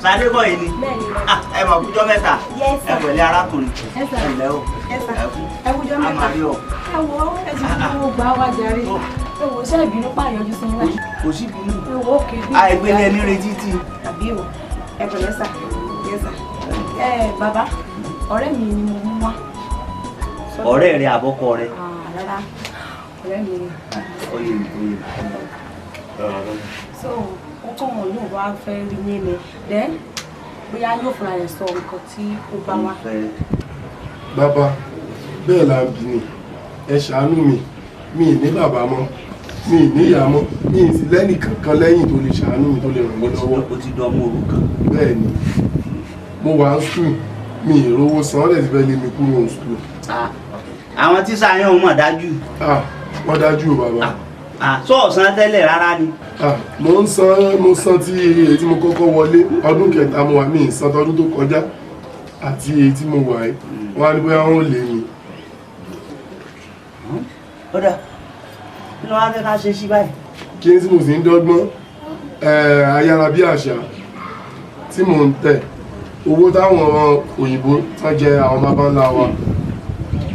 Sadé bọ̀ yìí ni. Bẹ́ẹ̀ni. Ah, ẹ mọ̀ kújọ́ mẹ́ta. Yes, sir. Ẹ pẹ̀lẹ́ arákùnrin. Yes, sir. Ẹ ǹlẹ́ o. Yes, sir. Ẹ kú. Ẹ kújọ́ A mẹ́ta. máa rí ọ. Ẹ wo, ẹ ti fi owó gbà wá jàre. Ẹ wo, ṣé ìbínú pààyànjú sí wá? Kò sí bínú. Ẹ wo, òkè bí. Àìgbélé ẹni retí tì. Àbí o, ẹ pẹ̀lẹ́ sà. Yes, sir. Ẹ bàbá, ọ̀rẹ́ mi ni mo mú wá. Ọ̀rẹ́ rẹ àbọ́kọ rẹ? Ah, rárá, ọ̀rẹ́ mi ni. Oyè mi, oyè mi. So, ó kàn wọ́n lóun wá fẹ́ rí yín ni. Then, bóyá yóò fúnra rẹ̀ sọ nǹkan tí ó bá wá. Bàbá, bẹ́ẹ̀ la ń bi ni. Ẹ ṣàánú mi, mi ì ní bàbá mọ́, mi ì ní ìyá mọ́, mi ì sì lẹ́nì kankan lẹ́yìn tó lè ṣàánú mi, tó lè ràn mí lọ́wọ́. O ti dán ọmọ òrukàn. Bẹ́ẹ̀ ni, mo wà ń school, mi ì rówó san, ọ́ lẹ̀ ti fẹ́ lé mi kúrò ní school. Àwọn tíṣà yẹn ò mọ̀ dájú. Wọ́n dájú o, bàbá. Sọ ọ̀sán tẹ́lẹ̀ rárá ni? Mo ń san, mo san tí èyí tí mo kọ́kọ́ wọlé ọdún kẹta mo wà, mí ì san tọdún tó kọjá àti èyí tí mo wà yìí. Wọ́n á ní bóyá wọ́n ò lé mi. Ó dà, kí ló wá fẹ́ ká ṣe sí báyìí? Kí n tí mo sì ń dọ́gbọ́n ayárabíàṣá tí mò ń tẹ̀, owó táwọn òyìnbó tán jẹ àwọn baba ńlá wa,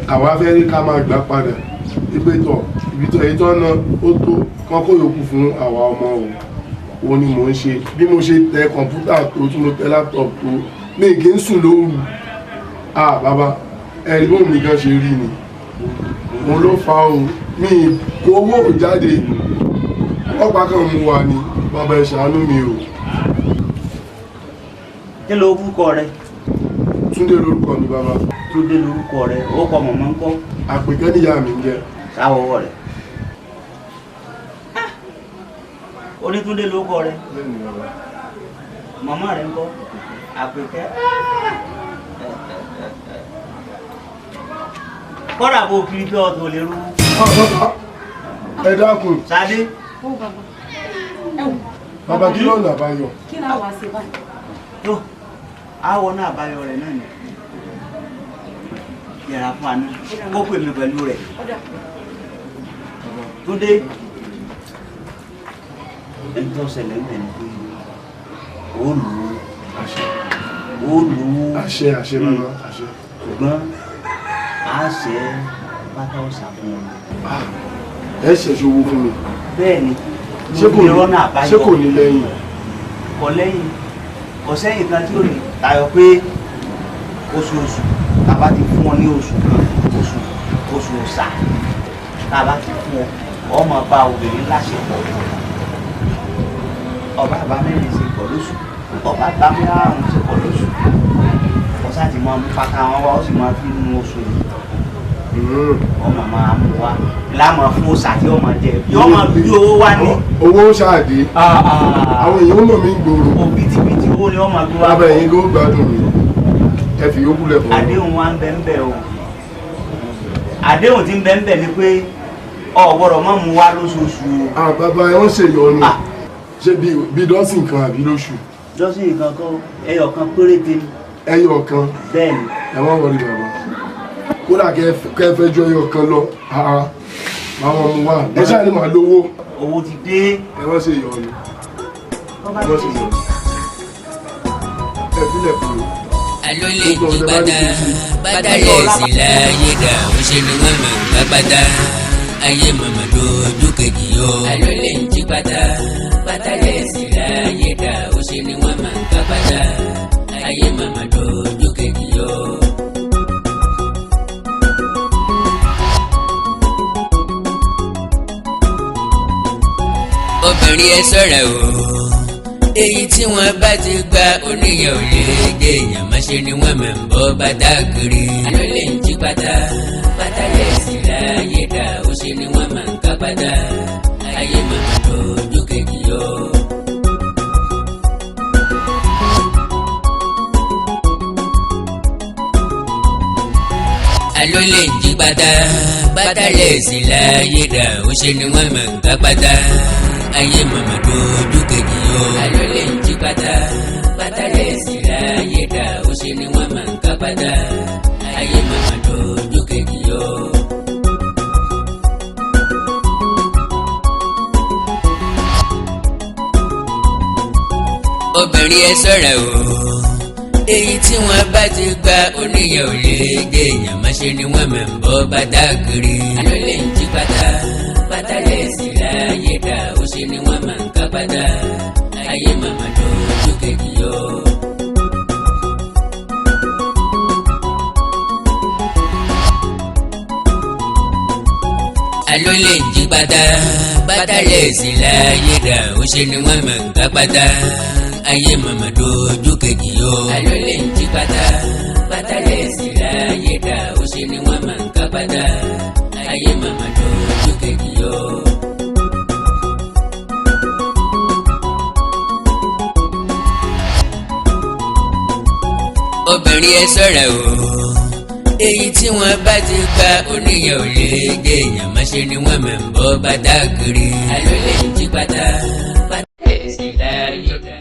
àwa fẹ́ rí ká máa gbà padà. Ìgbé tọ̀ ibi tó èyí tó ná ó tó kán kó yòókù fún àwa ọmọ o. Òun ni mò ń ṣe. Bí mo ṣe tẹ kọ̀ǹpútà tó, tí mo tẹ laptop tó, mi kì í sùn lóru. Ah, bàbá, ẹ̀rí bóun mi gan ṣe rí ni, òun ló fa o. Mi kó owó jáde, ọlọ́pàá kan mú wa ni. Bàbá, ẹ ṣàánú mi o. Kí ló orúkọ rẹ? Túndé lórúkọ mi, bàbá. Túndé lórúkọ rẹ. Ó kọ mọ̀mọ́ ńkọ́? Àpèkẹ́ níyà mi ń jẹ́. Sáwọ́wọ́ rẹ. Onítúndé lórúkọ rẹ? Bẹ́ẹ̀ni, bàbá. Màmá rẹ ńkọ́? Àpèkẹ́. Kọ́dà bó kiri pé ọ̀tọ̀ lè rú. Ẹ dákun. Sadé. Ó bàbá. Ẹ wò. Bàbá, kí lọ́nà àbáyọ? Kí náà wá sí báyìí? Tó àwọ̀ náà àbáyọ rẹ̀ náà ni yẹra fún àná kó pè mí pẹ̀lú rẹ̀. Túndé, ẹni tó ṣẹlẹ̀ ń bẹ̀ ni pé ó lù ú, ó lù ú. Àṣẹ, àṣẹ, bàbá, àṣẹ. Ṣùgbọ́n a ṣe pátá ọ̀sà fún ọ. Ẹ ṣẹ̀ṣẹ̀ owó fún mi? Bẹ́ẹ̀ ni. Ṣé kò ní rọ́nà àbáyọ. Ṣé kò ní lẹ́yìn? Kò lẹ́yìn, kò sẹ́yìn kan tí ò ní tayọ pé oṣooṣù tá a bá ti fún ọ ní oṣù kan, oṣù oṣù ọ̀sà tá a bá ti fún ọ, ọ máa bá obìnrin láṣepọ̀. Ọba àbá mẹ́rin ṣe pọ̀ lóṣù, ọba àbá márùn-ún ṣe pọ̀ lóṣù, ọ̀sà ti máa mú pátá wọn wá, ó sì máa fi nu oṣù yìí, ọmọ máa mú wa láàmú fún ọ̀sà tí ó máa jẹ, yóò máa bí owó wá ní. Owó ṣáàdé, àwọn èèyàn mọ̀ mí ń gbòòrò. Òbítíbitì owó ni wọ́n máa gbé wá. Bàbá, ẹ̀yin ló gbádùn mi, ẹ fi yókù lẹ̀ fún mi. Àdéhùn wa ń bẹ ń bẹ o. Àdéhùn tí ń bẹ ń bẹ ni pé o gbọ́dọ̀ má mú wa lóṣooṣù o. Bàbá, ẹ wọ́n ṣe ìyọnu. Ṣé bí dọ́sìn kan àbí lóṣù? Dọ́sìn kan kọ́, ẹyọ kan péréte ni. Ẹyọ kan? Bẹ́ẹ̀ni. Ẹ má wọlé, bàbá, kódà kẹ́ fẹ́ ju ẹyọ kan lọ, àwọn ọmọ wa, ẹ ṣáà ní màá lówó. Owó ti dé. Ẹ má ṣe ìyọnu, ẹ má ṣe ìyọnu, ẹ filẹ̀ fún mi. Alo lè jí pátá pátá lè sí láyé dà, ó ṣe ni wọ́n mọ̀ ń pátá ayé màmá dojú kejì o. Alo lè jí pátá pátá lè sí láyé dà, ó ṣe ni wọ́n mọ̀ ń pátá ayé màmá dojú kejì o. Obìnrin, ẹ ṣọ́ra o. Èyí tí wọ́n bá ti gba oníyàn ò lè dé èèyàn má ṣe ni wọ́n máa ń bọ́ bàtà kiri. Àlọ́ lè ń jí pátá pátá lè sí láyé dà, ó ṣe ni wọ́n máa ń ká pátá ayé màmá dojú kejì o. Àlọ́ lè ń jí pátá pátá lè sí láyé dà, ó ṣe ni wọ́n máa ń ká pátá ayé màmá dojú kejì o. Àlọ́ lè ń jí pátá pátá lè sí láyé dà, ó ṣe ni wọ́n máa ń ká pátá ayé màmá dojú kejì o. Obìnrin. Obìnrin, ẹ ṣọ́ra o. Èyí tí wọ́n bá ti gba oníyàn ò lè jẹ́ èèyàn má ṣe ni wọ́n máa ń bọ́ bàtà kiri. Àlọ́ lè ń jí pátá pátá lè sì láàyè dá ó ṣe ni wọ́n máa ń ká pátá ayé màmá dojú kejì yọ. Àlọ́ lè ń jí pátá pátá lè sì láàyè dá ó ṣe ni wọ́n máa ń ká pátá ayé màmá dojú kejì yọ. Àlọ́ lè ń jí pátá pátá lè sì láàyè dá ó ṣe ni wọ́n máa ń ká pátá ayé màmá dojú kejì yọ. Obìnrin, ẹ ṣọ́ra o. Èyí tí wọ́n bá ti gba oníyàn ò lè jẹ́ èèyàn má ṣe ni wọ́n máa ń bọ́ bàtà kiri. Àlọ́ lè ń jí pátá pátá lè sì láàyè dá.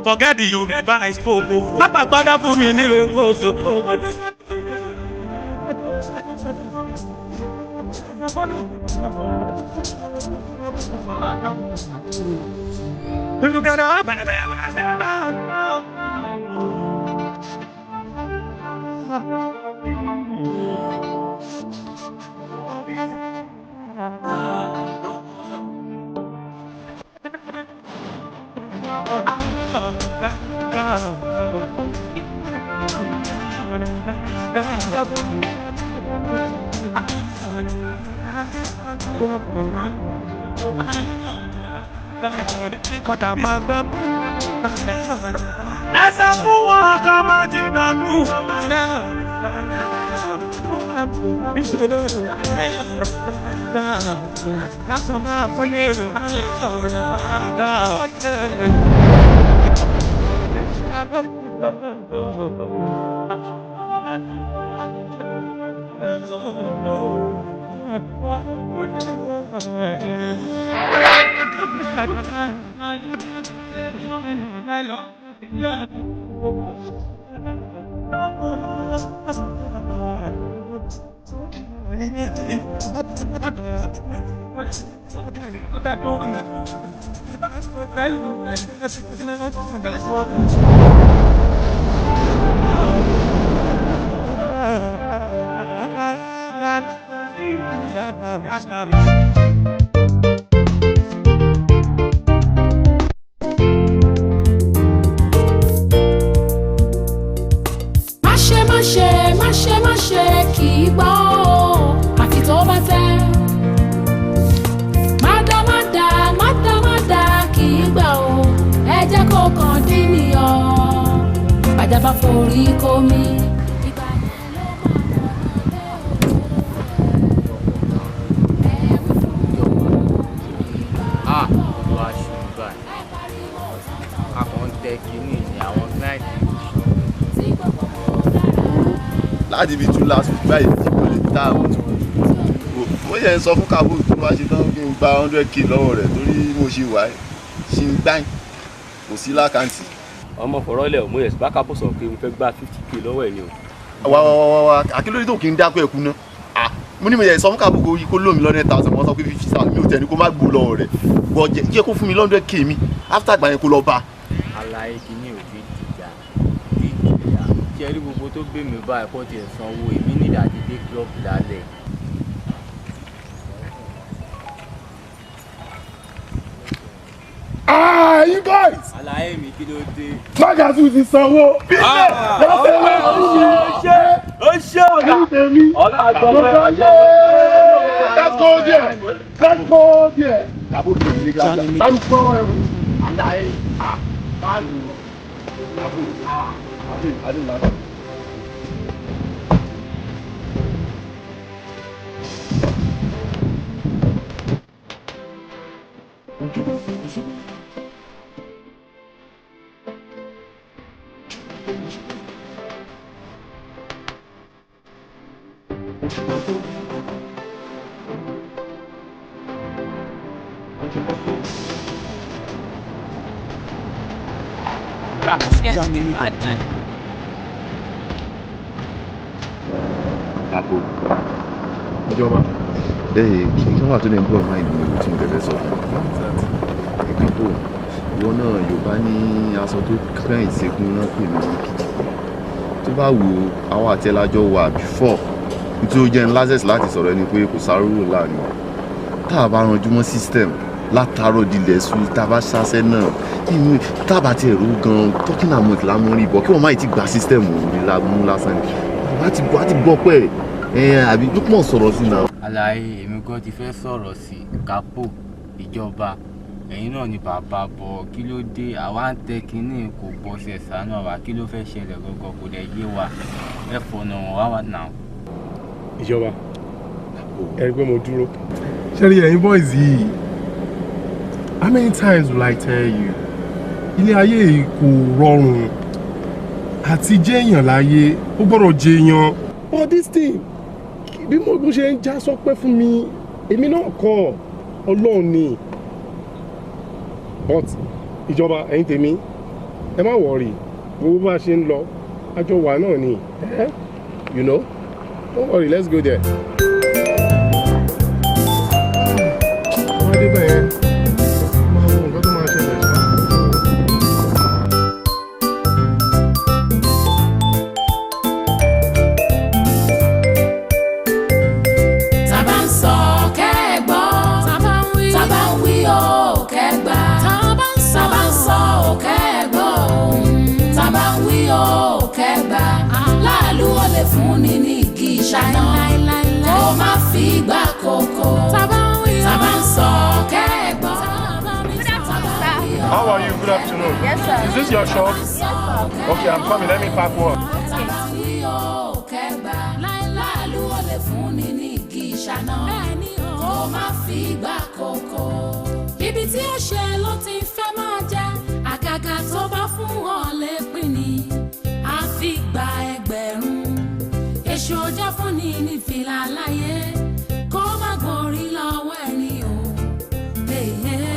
Forget the Yorùbá spoke. Pápá gbọ́dọ̀ fún mi nílùú oṣù. Má ṣe, má ṣe, má ṣe, má ṣe kì í gbọ́ o, àfi tó bá tẹ́. Má dá, má dá, má dá, má dá kì í gbà o, ẹ jẹ́ kó kàn dín níyàn. Bàjá forí kó mi. Ìgbà yẹn ló máa mọ̀ lé o. Ẹ wí fún ìgbà Ah, olúwa ṣùgbọ́n báyìí a kàn ń tẹ kínní ní àwọn client. tí gbogbo wọn dára. Láti ibi two last week báyìí tí kò lè tá àwọn tó mo yẹ ń sọ fún Kabo tó bá ṣe tán kí n gba 100K lọ́wọ́ rẹ̀, torí mo ṣe wà ẹ́ ṣe ń gbáyìn kò sí lákàntì. Ọmọ fọ̀rọ̀lẹ̀ ò mú yẹn bá Kápò sọ pé mo fẹ́ gba 50K lọ́wọ́ ẹ̀ ni o. Wá wá wá wá, àkílódé tó kí n dákọ̀ ẹ̀kú ná? Ah, Mo ní mo yẹ sọ fún Kàbó kó lómi 100,000, wọ́n sọ pé 50,000, mi ò tẹ̀ ní kó má gbó lọ́wọ́ rẹ̀. Bọ̀ jẹ́ kó fún mi 100K mi, after àgbà yẹn kó lọ bá. Àlàyé kìíní ò ti dìjà dìjà ṣe rí gbogbo tó gbé mi báyìí kó tiẹ̀ sanwó èmi nídàá ti dé club lálẹ́. Ah, you guys! Àlàyé mi kí ló dé? Mágàsù ti sanwó. Bílẹ̀ lọ́sẹ̀ lọ́sẹ̀ Ó ṣe ọ̀gá. Ọ̀gá àgbọ̀fẹ́. Let's go there. Let's go there. Kàbó kì í ní kíláàsì. I'm going. Àlàyé. Kàbó. Adé lásán. Kàbó. Ìjọba. Ee, kí wọ́n wà tó lè ń bọ̀ máa ìlú tí mo tẹ̀lé sọ fún mi. Kàbó, ìwọ náà Yorùbá ní aṣọ tó kẹ́yìn ṣẹ́gun náà pè mí ní kìjìpọ̀. Tó bá wo àwọn àti ẹlájọ́ wà before, nítorí ó jẹ́ ń lásẹ̀sì láti sọ̀rọ̀ ẹni pé kò sárúrò láàrin wa. Tá a bá ranjú mọ́ system látàárọ̀ dilẹ̀ sú tá a bá ṣáṣẹ́ náà inú tá a bá tiẹ̀ rú gan talking amount lámú rí bọ̀ kí wọ́n má ì ti gba system òní mú lásán ni. Wọ́n á ti gbọ́ pẹ́ ẹ̀ àbí Lukman sọ̀rọ̀ sí náà. Àlàyé èmi gan ti fẹ́ sọ̀rọ̀ sí Kápò ìjọba ẹ̀yin náà ni bàbá bọ̀ kí ló dé àwa ń tẹ kínní kò bọ́ sí ẹ̀sán náà wá kí ló fẹ́ ṣẹlẹ̀ gangan kò dẹ̀ yé wa ẹ fọ̀nà wá wà náà. Ìjọba, ẹ rí i pé mo dúró. Ṣé rí ẹ̀yin boys yìí? How many times will I tell you? Ilé ayé yìí kò rọrùn. Àti jẹ́yàn láyé, ó gbọ́dọ̀ jẹyàn. But this thing, bí mo ṣe ń já sọpẹ́ fún mi, èmi náà kọ́ Ọlọ́run ni. But ìjọba ẹ̀yin tèmi, ẹ má worry, gbogbo bá a ṣe ń lọ, àjọ wà náà ni. Eh? You know? Don't worry, let's go there. Wọ́n dé bẹ́ẹ̀ máa wo nǹkan tó máa ṣẹlẹ̀ ṣá. Tábà ń sọ kẹ́gbọ́. Tábà ń wí ó kẹ́gbà. Tábà ń sọ ó kẹ́gbọ́. Tábà ń wí ó kẹ́gbà. Láàlú ó lè fún ni ní igi ìṣáná. Kó má fi gbà kókó. Tábà ń sọ kẹ́gbọ́. How are you? Good afternoon. Yes, sir. Is this your shop? Yes, sir. Okay, I'm coming. Let me park one. Tábà ń wí ó kẹ́gbà. Láàlú ó lè fún ni ní igi ìṣáná. Kó má fi gbà kókó. Ibi tí ó ṣe ló ti fẹ́ máa jẹ́. Àgàgà tó bá fún ọ lépin ni. A fi gba ẹgbẹ̀rún. Èṣù ọjọ́ fún ni ní fìlà láyé. Kó má gorí lọ́wọ́ ẹni o.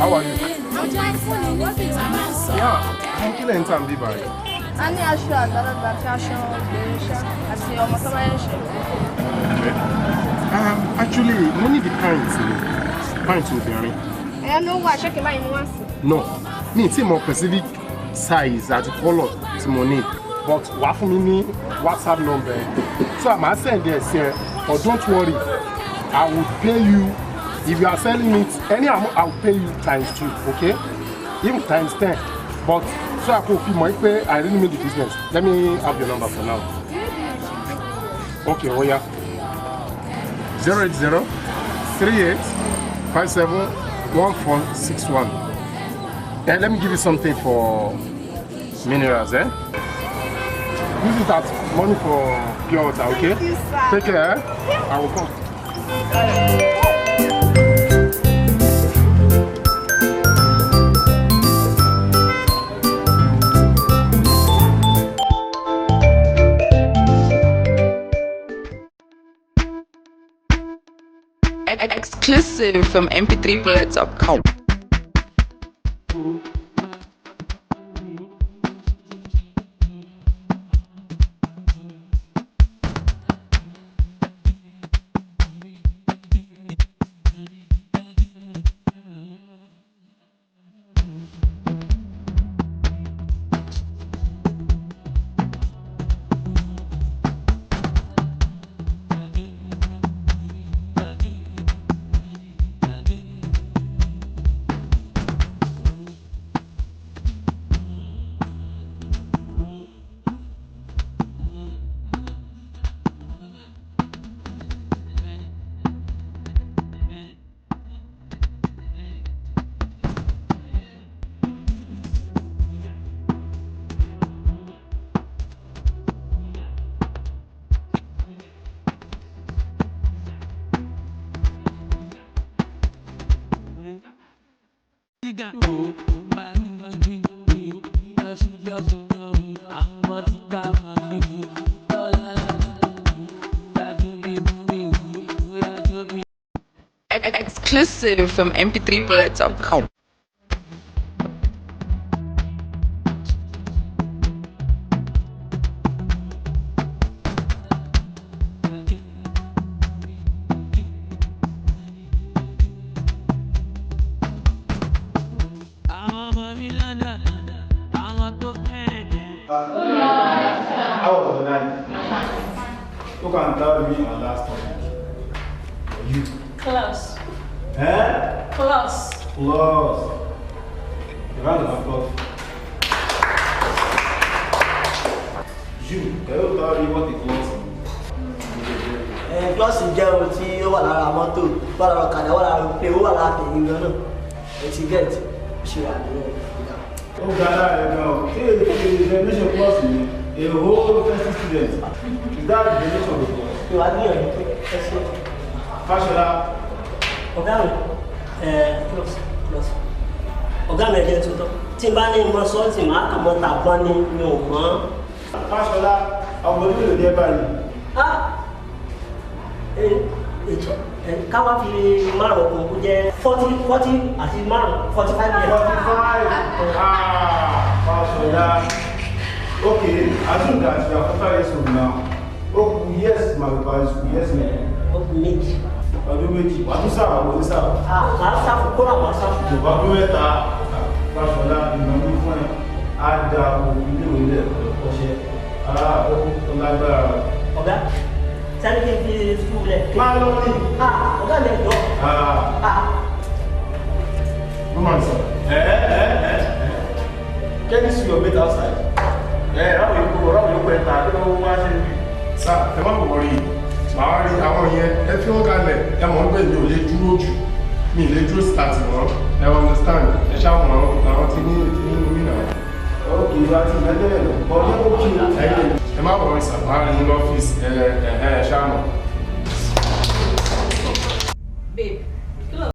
How are you? Ọjọ́ fún ni ní fìlà máa ń sọ. Yeah, kí lẹ̀ ń tà ń bí báyìí? A ní aṣọ àgbàlagbà àti aṣọ obìnrin ṣá àti ọmọ tó bá yẹn ṣe. Okay. Actually, mo ní the pint ni. Pint obìnrin. Ẹ̀yà ló wà ṣé kí n bá yín mú wá sí. No, mi tí mọ specific size àti colour tí mo ní. But wàá fún mi ní WhatsApp number ẹ. So I máa send ẹ sí ẹ. But don't worry, I will pay you. If you are selling it, any amount, I will pay you times 2, okay? Even times 10. But so I could feel my pay, I really mean the business. Let me have your number for now. Okay, oh yeah. 080 38 57 1461. And let me give you something for minerals, eh? Use it as money for pure water, okay? Thank you, sir. Take care, eh? I will come. Exclusive from mp3bullet.com. Exclusive from mp3bullet.com. How was the night? Who can tell me our last topic? You. Class. Eh? Class. Plus. A round of applause. You, can you tell me what a clause is? Klọ́ọ̀sì jẹ́ ohun tí ó wà lára mọ́tò, wà lára ọ̀kadà, wà lára pé ó wà lára tèmi gan náà. Ẹ ti get ṣe wà nínú ìdá. Ó ga lára ẹ̀ gan o. Ṣé the definition clause ni a whole first student? Is that the definition of the clause? Ìwà gbìyànjú pé ẹ ṣe. Fáṣọlá. Ọ̀gá mi, klọ́ọ̀sì klọ́ọ̀sì. Ọ̀gá mi ẹ̀jẹ̀ tuntun. Tí n bá ní mọ sọ́ọ̀tì máa kàn mọ́ tàbọ́n ni mi ò mọ̀. Fáṣọlá, ọmọ ojú ló jẹ́ báyìí. Ká wá fi márùn kún kó jẹ́ 40 40 àti márùn 45 years. 45. Ah, Fáṣọlá. Okay, assume that you are 45 years old now. Ó kù yes, my papa is yes man. Ó kù méjì. Ọdún méjì, wàá tún sáà wọ́n ti sáà. Màá sáfù kóra màá sáfù. Ọdún mẹ́ta, Fáṣọlá, ìmọ̀ mi fún ẹ, á da òun ilé ìwé lẹ̀ ọ̀ṣẹ́. Ah, ó lágbára. Ọ̀gá, sáré kí n fi sùkúl lẹ̀. Máa lọ ní. Ọ̀gá mi ẹ̀ jọ. Good morning, sir. Can you see your mate outside? Ráwọ̀ yòókù ráwọ̀ yòókù ẹ̀ ta kí ló wá ṣe bí? Sir, ẹ má worry. Màá rí àwọn yẹn, ẹ fi wọ́n kalẹ̀, ẹ mọ̀ pé mi ò lè dúró jù. Mi ì lè dúró síta tì wọ́n. Ẹ understand, ẹ ṣáà mọ̀ àwọn tí ní nínú mi náà. Ok, àti ìgbẹ́jẹ́ lọ, ọjọ́ kó kí o. Ẹ má worry sir, màá rí yín lọ́fíìsì, ẹ ẹ ẹ ṣáà mọ̀. Babe, kí ló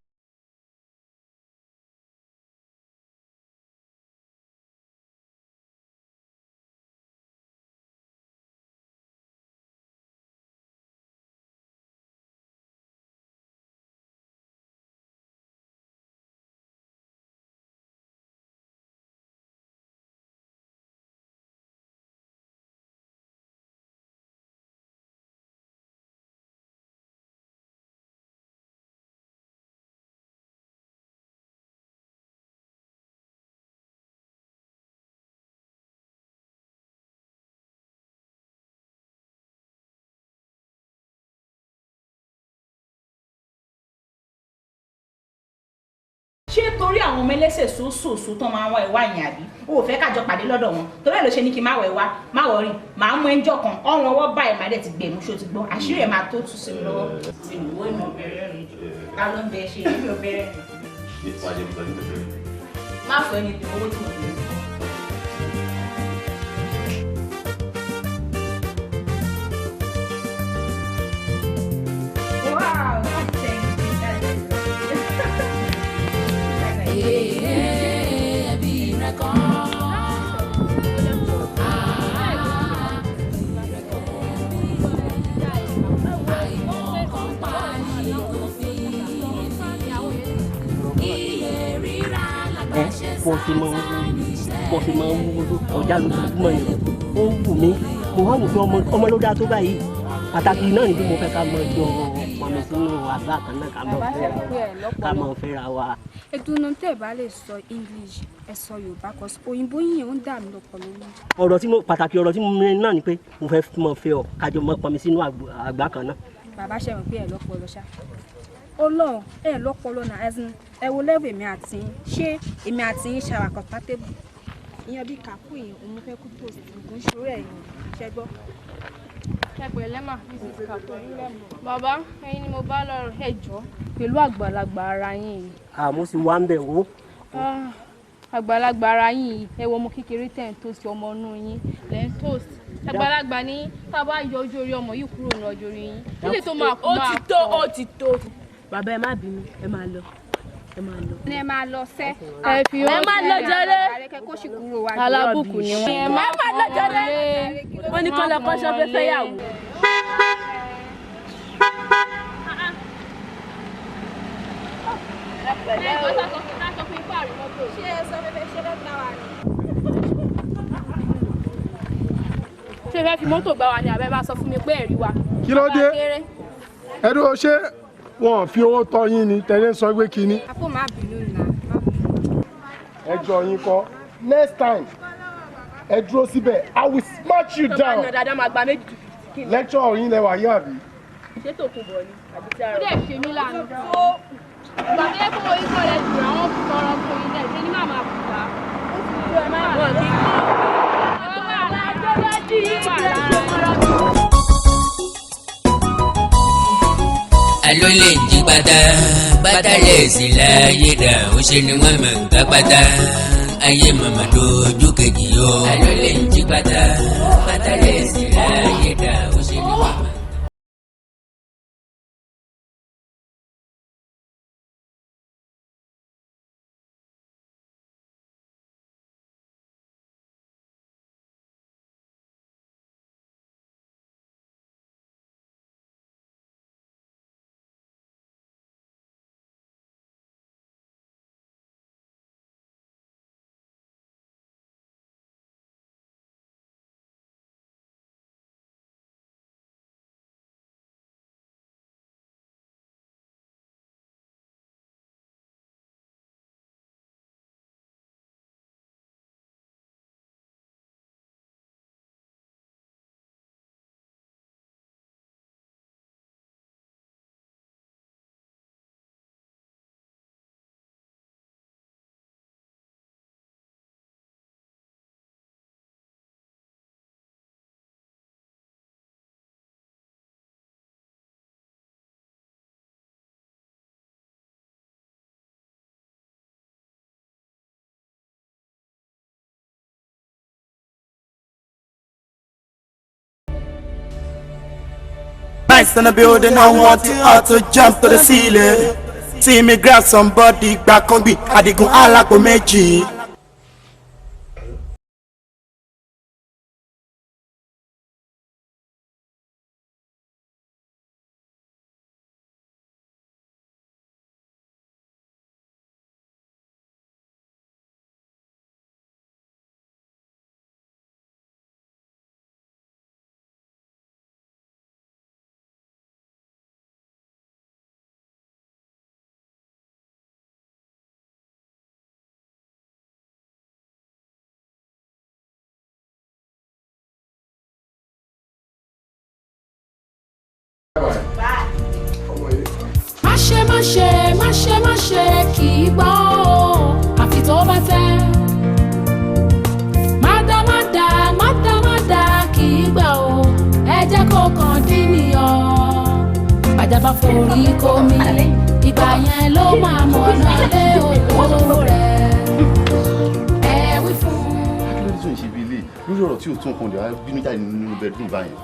ṣé torí àwọn ọmọ ẹlẹ́sẹ̀ sòsòsò tán máa ń wá ìwá yẹn àbí o ò fẹ́ kájọ pàdé lọ́dọ̀ wọn torí ẹ̀ ló ṣe ní kí n má wẹ̀ wá má wọrí màá mú ẹjọ́ kan ọrùn ọwọ́ báyìí má dẹ̀ ti gbẹ̀mú ṣó ti gbọ́ àṣírí ẹ̀ máa tó tú sí mi lọ́wọ́. Ìwé mi ò bẹ̀rẹ̀ rìn ta ló ń bẹ ṣe èmi ò bẹ̀rẹ̀ rìn. Má fọ ẹni tó owó tí mo bẹ̀rẹ̀. Wow, thank you. Ẹbí rẹ kọ́. Bó ṣe máa ń wú ọjà lójoojúmọ́ yẹn ó wù mí, mo wá wò pé ọmọ ló dáa tó báyìí. Pàtàkì náà ni bí mo fẹ́ ká mọ jọ pọnmi sínú àgbà kan náà ká mọ fẹ́ra wa. Ẹdùnú tẹ́ ẹ bá lè sọ English, ẹ sọ Yorùbá, cause òyìnbó yìí ń dà mí lọ́pọlọ rú. Ọ̀rọ̀ tí mo pàtàkì ọ̀rọ̀ tí mo ní náà ni pé mo fẹ́ mọ fẹ́ ọ kájọ mọ pọnmi sínú àgbà kan náà. Bàbá ṣe mọ̀ pé ẹ lọ́pọlọ ṣá. Ọlọ́run ẹ lọ́pọlọ náà, ẹ wo lẹ́wọ̀ èmi àti yín, ṣé èmi àti yín ṣàwà compatible? Ìyẹn bí kàkú yìí, òun fẹ́ kú toast, nǹkan ṣòro ẹ̀yìn, ṣẹ gbọ́. Ẹ pẹ̀lẹ́ mà, Mrs. Kapo. Bàbá, ẹ̀yin ni mo bá lọ́rọ̀, ẹ jọ̀ọ́ pẹ̀lú àgbàlagbà ara yín yìí. Àmọ́ sì wá ń bẹ̀ wò. Àgbàlagbà ara yín yìí, ẹ wo ọmọ kékeré tẹ̀ ń toast, ọmọ inú yín lẹ̀ ń toast. Àgbàlagbà ní tá a bá yọ ọjọ́ orí ọmọ yìí kúrò ní ọjọ́ orí yín. Ilé tó máa kú máa Ó ti tó, ó ti tó. Bàbá ẹ má bínú, ẹ máa lọ. Ẹ máa lọ. Ẹ máa lọ sẹ́. Ẹ fi owó Ẹ máa lọ jọlé. Kó sì kúrò wá. Alábùkù ni wọ́n. Ẹ máa lọ jọlé. Wọ́n ní kọ́lọ́ kọ́ṣọ́ fẹ́ fẹ́ yàwó. Ṣé fẹ́ fi mọ́tò gbá wa ni àbẹ́ bá sọ fún mi pé ẹ̀rí wa. Kí ló dé? Ẹ dúró, ṣé wọn ò fi owó tọ́ yín ni tẹ́lẹ̀ sọ pé kinní? Àpò má bínú nà. Ẹjọ́ yín kọ́. Next time, ẹ dúró síbẹ̀, I will smash you Tó bá down. nà dáadáa máa gba 2 250 kí ni. Lecture yín lẹ wà yí àbí? Ṣé tòkun bọ̀ ni àbí tí a Ó rọ̀? dẹ̀ ṣe mí lánàá. Ìgbà tó yẹ kó wo ikọ̀ rẹ̀ jù àwọn tọrọ fún ilẹ̀ ṣe ní màmá bùbá. Wọn kì í kọ́. Alo lè jí pátá pátá lè sí láyé dà ó ṣe ni wọ́n mọ̀ nǹkan pátá ayé màmá dojú kejì yó. Alo lè jí pátá pátá lè sí láyé dà ó ṣe ni wọ́n mọ̀. Nice in the building, I want it all to jump to the ceiling. See me grab somebody, back on me, Adigun alápò méjì. Má ṣe, má ṣe, má ṣe, má ṣe kì í gbọ́ o, àfi tó bá tẹ́. Má dá, má dá, má dá, má dá kì í gbà o, ẹ jẹ́ kó kàn dín níyàn. Bàjá forí kó mi, ìgbà yẹn ló máa mọ̀nà lé olówó rẹ̀. Ẹ wí fún. Kí ló dé tó ń ṣe bí ilé lórí ọ̀rọ̀ tí ò tún nǹkan dẹ̀ wá bínú jáde nínú bedroom báyìí?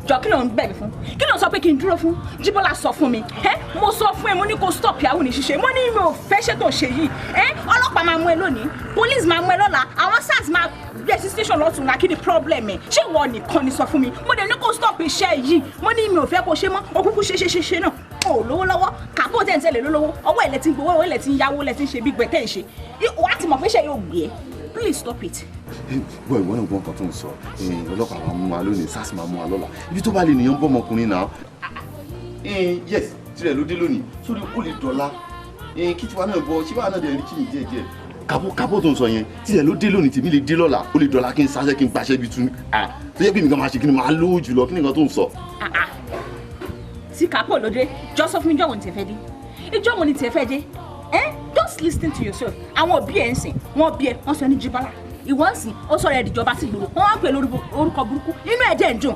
Jọ, kí ló ń bẹ̀ mí fún? Kí ló ń sọ pé kí n dúró fún? Jíbọ́lá, sọ fún mi. Ẹ mo sọ fún ẹ, mo ní kó stop yahoo ní ṣíṣe. Mo ní mi ò fẹ́ ṣe tó ṣe yìí. Ẹ ọlọ́pàá máa mú ẹ lónìí, police máa mú ẹ lọ́la, àwọn SARS máa gbé ẹ sí station lọ́tùnla. Kí ni problem ẹ? Ṣé ìwọ nìkan ni? Sọ fún mi. Mo dẹ̀ ní kó stop iṣẹ́ yìí, mo ní mi ò fẹ́ kó ṣe mọ́. O kúkú ṣe ṣe ṣe ṣe náà, o ò lówó lọ́wọ́. Kàbó tẹ̀ ń tẹ̀lé lólówó ọwọ́ ẹ̀ lẹ ti ń gbowó, ẹ̀ lẹ ti ń yáwó, lẹ ti ń ṣe bí gbẹ̀tẹ̀ ń ṣe. Wàá ti mọ̀ pé ṣe yóò gbé ẹ. Please stop it. Gbọ́, ìwọ náà gbọ́ nǹkan tó ń sọ. Ọlọ́pàá máa mú wa lónìí, SARS máa mú wa lọ́la. Ibi tó bá lè nìyẹn ń bọ́ ọmọkùnrin náà. Yes, tirẹ̀ ló dé lónìí sórí ó lè dọ̀la kí tiwa náà bọ̀. Ṣé wàá náà dẹ̀ rí kí ni díẹ̀ díẹ̀? Kàbó kàbó tó ń sọ yẹn, tirẹ̀ ló dé lónìí, tèmi lè dé lọ́la. Ó lè dọ̀la kí n sáṣẹ́, kí n gbaṣẹ́ bí tún tó yẹ pé mi kan máa ṣe kí ni máa lówó jùlọ. Kí ni nǹkan tó ń sọ? Tí kápò lóde, jọ sọ fún mi, ìjọ́ wo ni tiẹ̀ fẹ́ dé? Ìjọ́ wo ni tiẹ̀ fẹ́ dé? Eh, just listen to yourself. Àwọn òbí ẹ̀ ń sìn, wọ́n bí ẹ, wọ́n sọ ní Jíbọ́lá. Ìwọ ń sìn, ó sọ̀rọ̀ ẹ̀ dìjọba sí ìgboro. Wọ́n wá pè lórí orúkọ burúkú, inú ẹ̀ dẹ̀ ń dùn.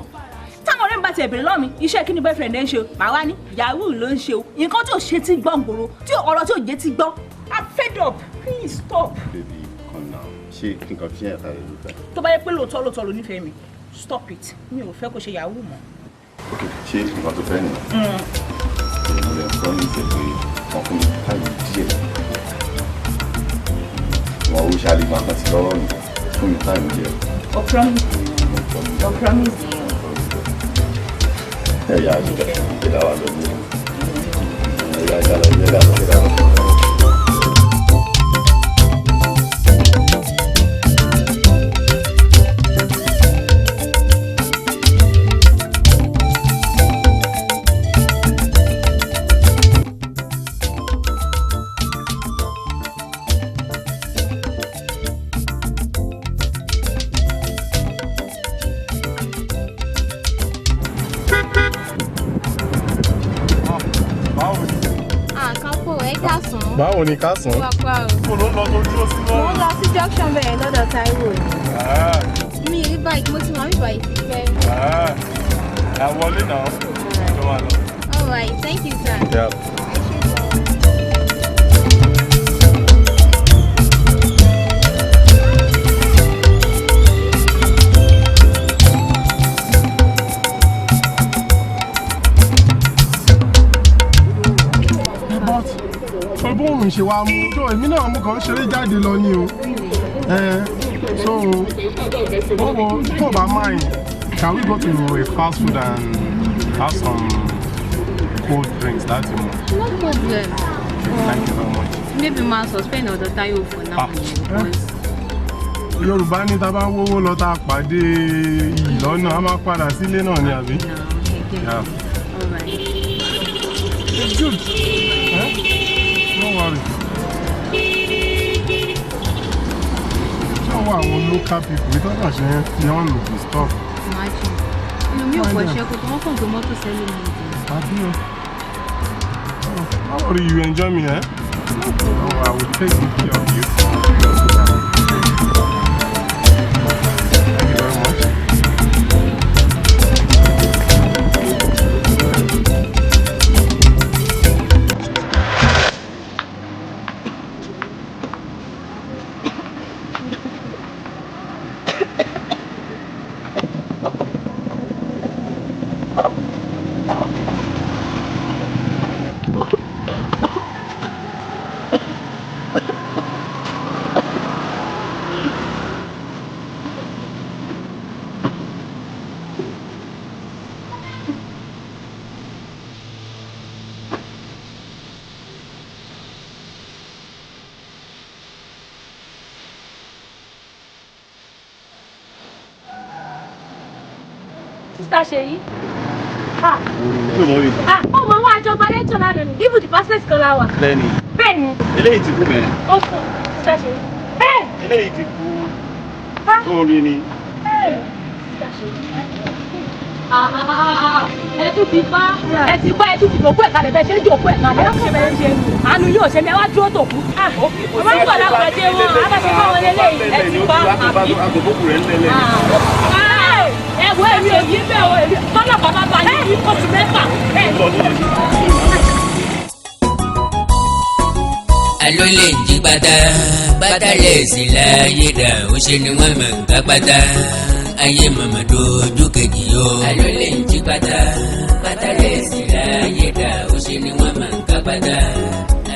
Táwọn ọ̀rẹ́ mi bá ti ẹ̀bẹ̀rẹ̀ lọ́wọ́ mi, iṣẹ́ kí ni boyfriend ẹ̀ ń ṣe o, màá wá ní yahoo ló ń ṣe o. Nǹkan tí ò ṣe ti gbọ́ ń gbòòrò, tí ọ̀rọ̀ tí ò jẹ́ ti gbọ́. I'm fed up, please stop. Baby, come now. Ṣé kí nǹkan fi ṣe ẹ̀ka rẹ̀ ló gbà? Tó bá yẹ pé lóòótọ́ lóòótọ́ ló nífẹ̀ẹ́ mi, stop it. Mi ò fẹ́ kó ṣe yahoo mọ́. Ok, ṣé nǹkan tó fẹ́ nìyẹn? Mo lè promise ẹ pé Wọ́n fún mi time díẹ̀. Wọ́n ó ṣàlè máa kàn sí lọ́rọ̀ mi. Fún mi time díẹ̀. O promise. O promise. Ẹ yà á ṣe ìdá wa lọ́gbọ́n. Ẹ yà á lọ, ẹ yà á lọ, ẹ yà á lọ. Àkànpọ̀ ẹ káàsán. Báwo ni ká sàn? Wà pa o. Mo ló ń lọ tó dúró sí Mo ń lọ sí junction bẹ̀rẹ̀ lọ́dọ̀ Táíwò ni. Mi rí báyìí, mo ti wà mí báyìí ti pẹ́. Ẹ wọlé náà. Jọ máa lọ. All right, thank you sir. Yeah. But bóun ṣe wá mú tó èmi náà mú kàn ń ṣeré jáde lọ ni o. So owó tó bá mind, can we go to a fast food and have some cold drinks láti mu? No problem. Thank you very much. Maybe ma suspend ọ̀dọ̀ Táíwò for now. Ah. Yorùbá ní tá a bá ń wówó lọ tá a pàdé iyì lọ́nà, a máa padà sílé náà ni àbí? Yeah. All right. It's good. Eh? No worry. Ṣé wọ́n àwọn local people ìtọ́jú ṣe ń fi ọ̀nà disturb? Imagine. Ẹlòmíì ò kọ́ ṣẹ́ kó tó wọ́n kàn gbé mọ́tò sẹ́lẹ̀ mi. Àbí o. How worry, you enjoy me, eh? Oh, I will take good care of you. Thank you very much. Sista Ṣèyí. Ó mọ wá àjọba lẹ́jọ́ lánàá ni, even the pastors kan la wà. Lẹ́ni. Bẹ́ẹ̀ni, Eléyìí ti kú mẹ́. ó sùn, Sista Ṣèyí. Eléyìí ti kú. Orin ni. Sista Ṣèyí. Ẹ tún ti bá ẹ ti bá ẹ tún ti jòkó ẹ̀ kalẹ̀ bẹ́ẹ̀ ṣe ń jòkó ẹ̀ kalẹ̀ ẹ ṣe bẹ́ẹ̀ ṣe àánú yóò ṣe mi ẹ wá dúró tòkú. Ọmọ ń bọ̀ lápàdé wọn, a bá ṣe fáwọn eléyìí ẹ ti bá àbí. Ẹ wo èmi ò yí bẹ́ẹ̀ o, èmi tọ́lọ́pàá bá bá yín ní oṣù 6. Alo lè jí pátá pátá lè sí láyé dà ó ṣe ni wọ́n mọ̀ nǹkan pátá ayé màmá dojú kejì o. Alo lè jí pátá pátá lè sí láyé dà ó ṣe ni wọ́n mọ̀ nǹkan pátá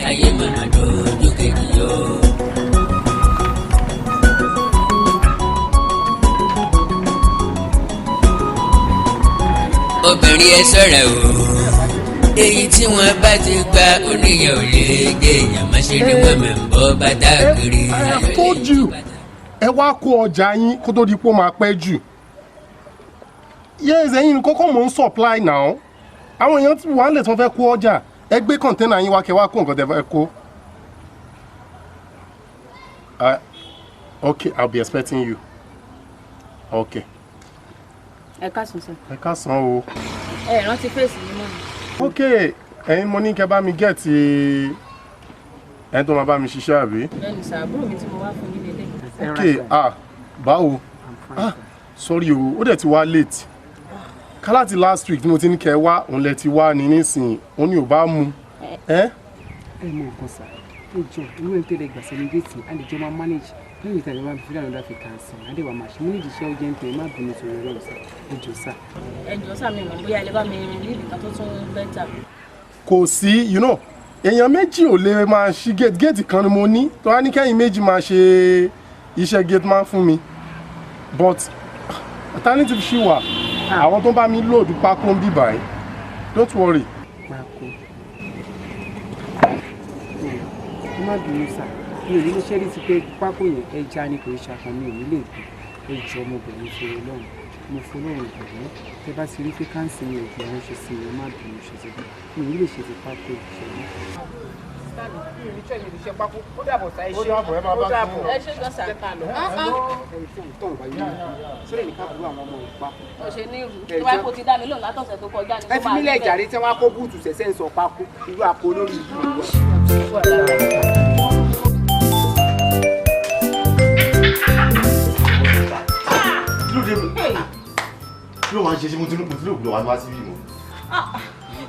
ayé màmá dojú kejì o. Obìnrin ẹ ṣọ́ra o, èyí tí wọ́n bá ti gba oníyàn ò lè dé èèyàn má ṣe ni wọ́n máa ń bọ́ bàtà kiri. I have told you, ẹ wá kó ọjà yín kó tó di pé ó máa pẹ́ jù. Yes, ẹ̀yin kọ́kọ́ mò ń supply now. Àwọn èèyàn ti wà nílẹ̀ tí wọ́n fẹ́ kó ọjà. Ẹ gbé kọ̀ǹténà yín wá kẹ́ wá kó nǹkan tẹ́ fẹ́ kó. Okay, I'll be expecting you. Okay. Ẹ káàsán sir. Ẹ káàsán o. Ẹ rántí fèsì yín mọ́ mi. Ok, ẹ̀yin mo ní kẹ́ bá mi gẹ̀ẹ́tì ẹni tó máa bá mi ṣiṣẹ́ àbí? Bẹ́ẹ̀ni sir, àbúrò mi tí mo wá fún yín lélẹ̀. Ok, ah, báwo? Ah, sorry o, ó dẹ̀ ti wá late. Ká láti last week tí mo ti ní kẹ́ wá, òun lẹ ti wá ní nísìnyí, òun ni ò bá mu. Ẹ Ẹ mọ nǹkan sá, ẹ jọ inú ẹ tẹ́lẹ̀ gbà celebrate a lè jọ máa manage lẹ́yìn ìtàgé máa fi another vacancy adéwà máa ṣe mo ní ìdíṣẹ́ urgent ẹ má bínú sórí Ọlọ́run sá, ẹ jọ sá. Ẹ jọ̀ọ́ sà, mi mọ̀ bóyá ẹ lè bá mi rí nǹkan tó tún better. Kò sí, you know, Èèyàn méjì ò lè máa ṣí gate. Gate kan ni mo ní tó wá ní kẹ́yìn méjì máa ṣe iṣẹ́ gate man fún mi, but alternative ṣì wà, àwọn tó bá mi load pákó ń bì báyìí. Don't worry. Pákó, ẹ má bínú sà, mi ò ní lè ṣẹ́rí ti pé pákó yẹn, ẹja ni, kò í ṣàkàn. Mi ò ní lè gbé. Ẹ jọ̀ọ́, mo bẹ̀ yín sọ̀rọ̀ lọ́hùn, mo fọlọ́run bẹ̀ yín. Tẹ bá ti rí pé káǹsì mi ò gbé ránṣẹ́ sí mi, ẹ má bínú, ṣe ti bí mi ò ní lè ṣe ti pákó ìṣẹ́yìn. Mi ò ní tẹ́ mi lè ṣe pákó. Ó dàbọ̀ sá, ẹ ṣe. Ó dàbọ̀, ẹ máa bá Ó dàbọ̀. ti Ẹ ṣe gan sà. Jẹ́ ká lọ. Ẹni tí òun tọ̀ wáyé sórí ní káàbùrú àwọn ọmọ ìpa. Ó ṣe ní ìrù tó bá kó ti dá mi lóhùn látọ̀sẹ̀ tó kọjá ní. Ẹ fi mílẹ̀ jàre, tí wọ́n á kó búùtù sẹ̀sẹ̀ ń sọ pákó irú àpò lórí ìlú. Kí ló dé mi? Kí ló máa ń ṣe? Ṣé mo ti ní ògbúdọ̀ wá wá síbí mọ́?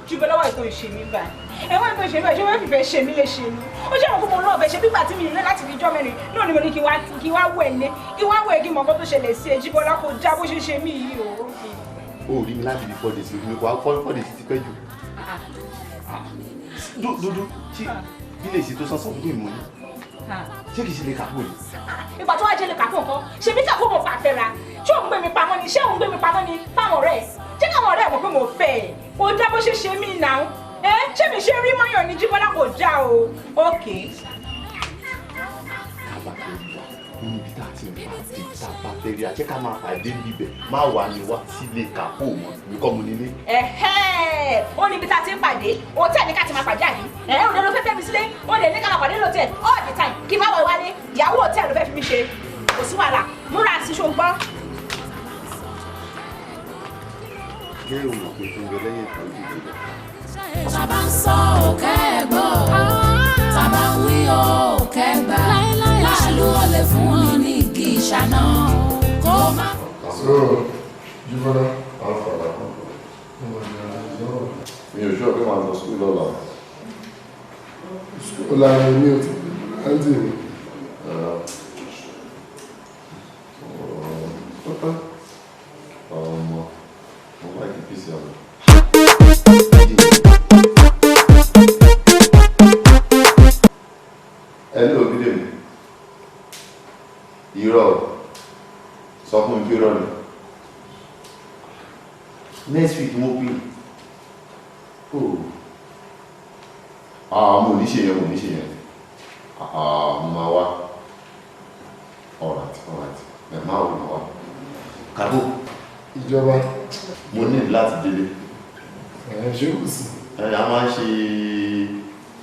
Jùbọ́ lọ́wọ́ ètò ìṣe mi báyìí, ẹ̀wọ̀n ètò ìṣe mi báyìí, ṣé wọ́n fìfẹ́ ṣe mí lè ṣe ni? Ó ṣe àwọn kókó lọ́ọ̀bẹ ṣe bígbà tí mi rí láti fi jọ́ mẹ́rin náà ni mo ní kí wá, kí wá wẹ̀ lé, kí wá wẹ̀, kí mọ̀ nǹkan tó ṣẹlẹ̀ sí ẹ. Jíbọ́lá, kò já bó ṣe ṣe mí yìí o. O ò rí mi láti bí 4 days mi kò wá 4 days ti pẹ́ jù. Dúdú, ṣé bí lè ṣe tó sọ́sọ́ fún mi mọ́ ni? Ṣé kìí ṣe lè kàpọ̀ ni? Ìgbà tó wá jẹ́ lè kàpọ̀ nǹkan ṣe bí kàpọ̀ mọ̀ pàfẹ́ ra. Ṣé òun gbé mi pamọ́ ni? Ṣé òun gbé mi pamọ́ ni fáwọn ọ̀rẹ́ ẹ̀? Ṣé káwọn ọ̀rẹ́ ẹ̀ mọ̀ pé mo fẹ́ ẹ̀? Kò já bó ṣe ṣe mí náà ẹ. Ṣé mi ṣe rí mọ́yàn ní? Jíbọ́lá, kò já o. Ókè. Tá a bá fẹ́ rí wa níbi tá a ti ń pàdé, tá a bá fẹ́ rí a, ṣé ká máa pàdé níbẹ̀? Má wà ní wá sílé kàpọ̀ mọ́ mi kọ́ mo nílé. Ẹ̀hẹ́, ó níbi tá a ti ń pàdé, hòtẹ́ẹ̀lì ní ká ti máa pàdé, àbí? Ẹ̀ òde ló fẹ́ fẹ́ mi sílé, ó lè ní ká máa pàdé lóòtẹ́ẹ̀lì all the time, kí n má wọ wálé. Ìyàwó hòtẹ́ẹ̀lì ló fẹ́ fi mi ṣe. Kò sí wàhálà, múra sí, ṣùgbọ́n. Ṣé o mọ̀ pé fún mi lẹ́yìn ìtọ́jú ìjọba? Tàbá ń sọ òkè gbọ́, tàbá ń wí òkè gbà, láàlú ọ̀lẹ̀ fún ọ ní igi ìṣáná kó má. So, Jíbọ́lá. Alfa. Mi ò sọ pé màá lọ school lọ́la. School la mi ò ti àǹtí mi. Ọmọ, mo like peace ọ̀nà. Hello, Bídèmí. Irọ́, sọ fún mi pé irọ́ ni. Next week mo pè. Oh. Ah, mo ní ṣe yẹn, mo ní ṣe yẹn. Ah, mo máa wá. Alright, alright. Ẹ máa wò, máa wá. Kàbó. Ìjọba. Mo ní láti délé. Ẹ ṣé, kò sí? Ẹ a máa ń ṣe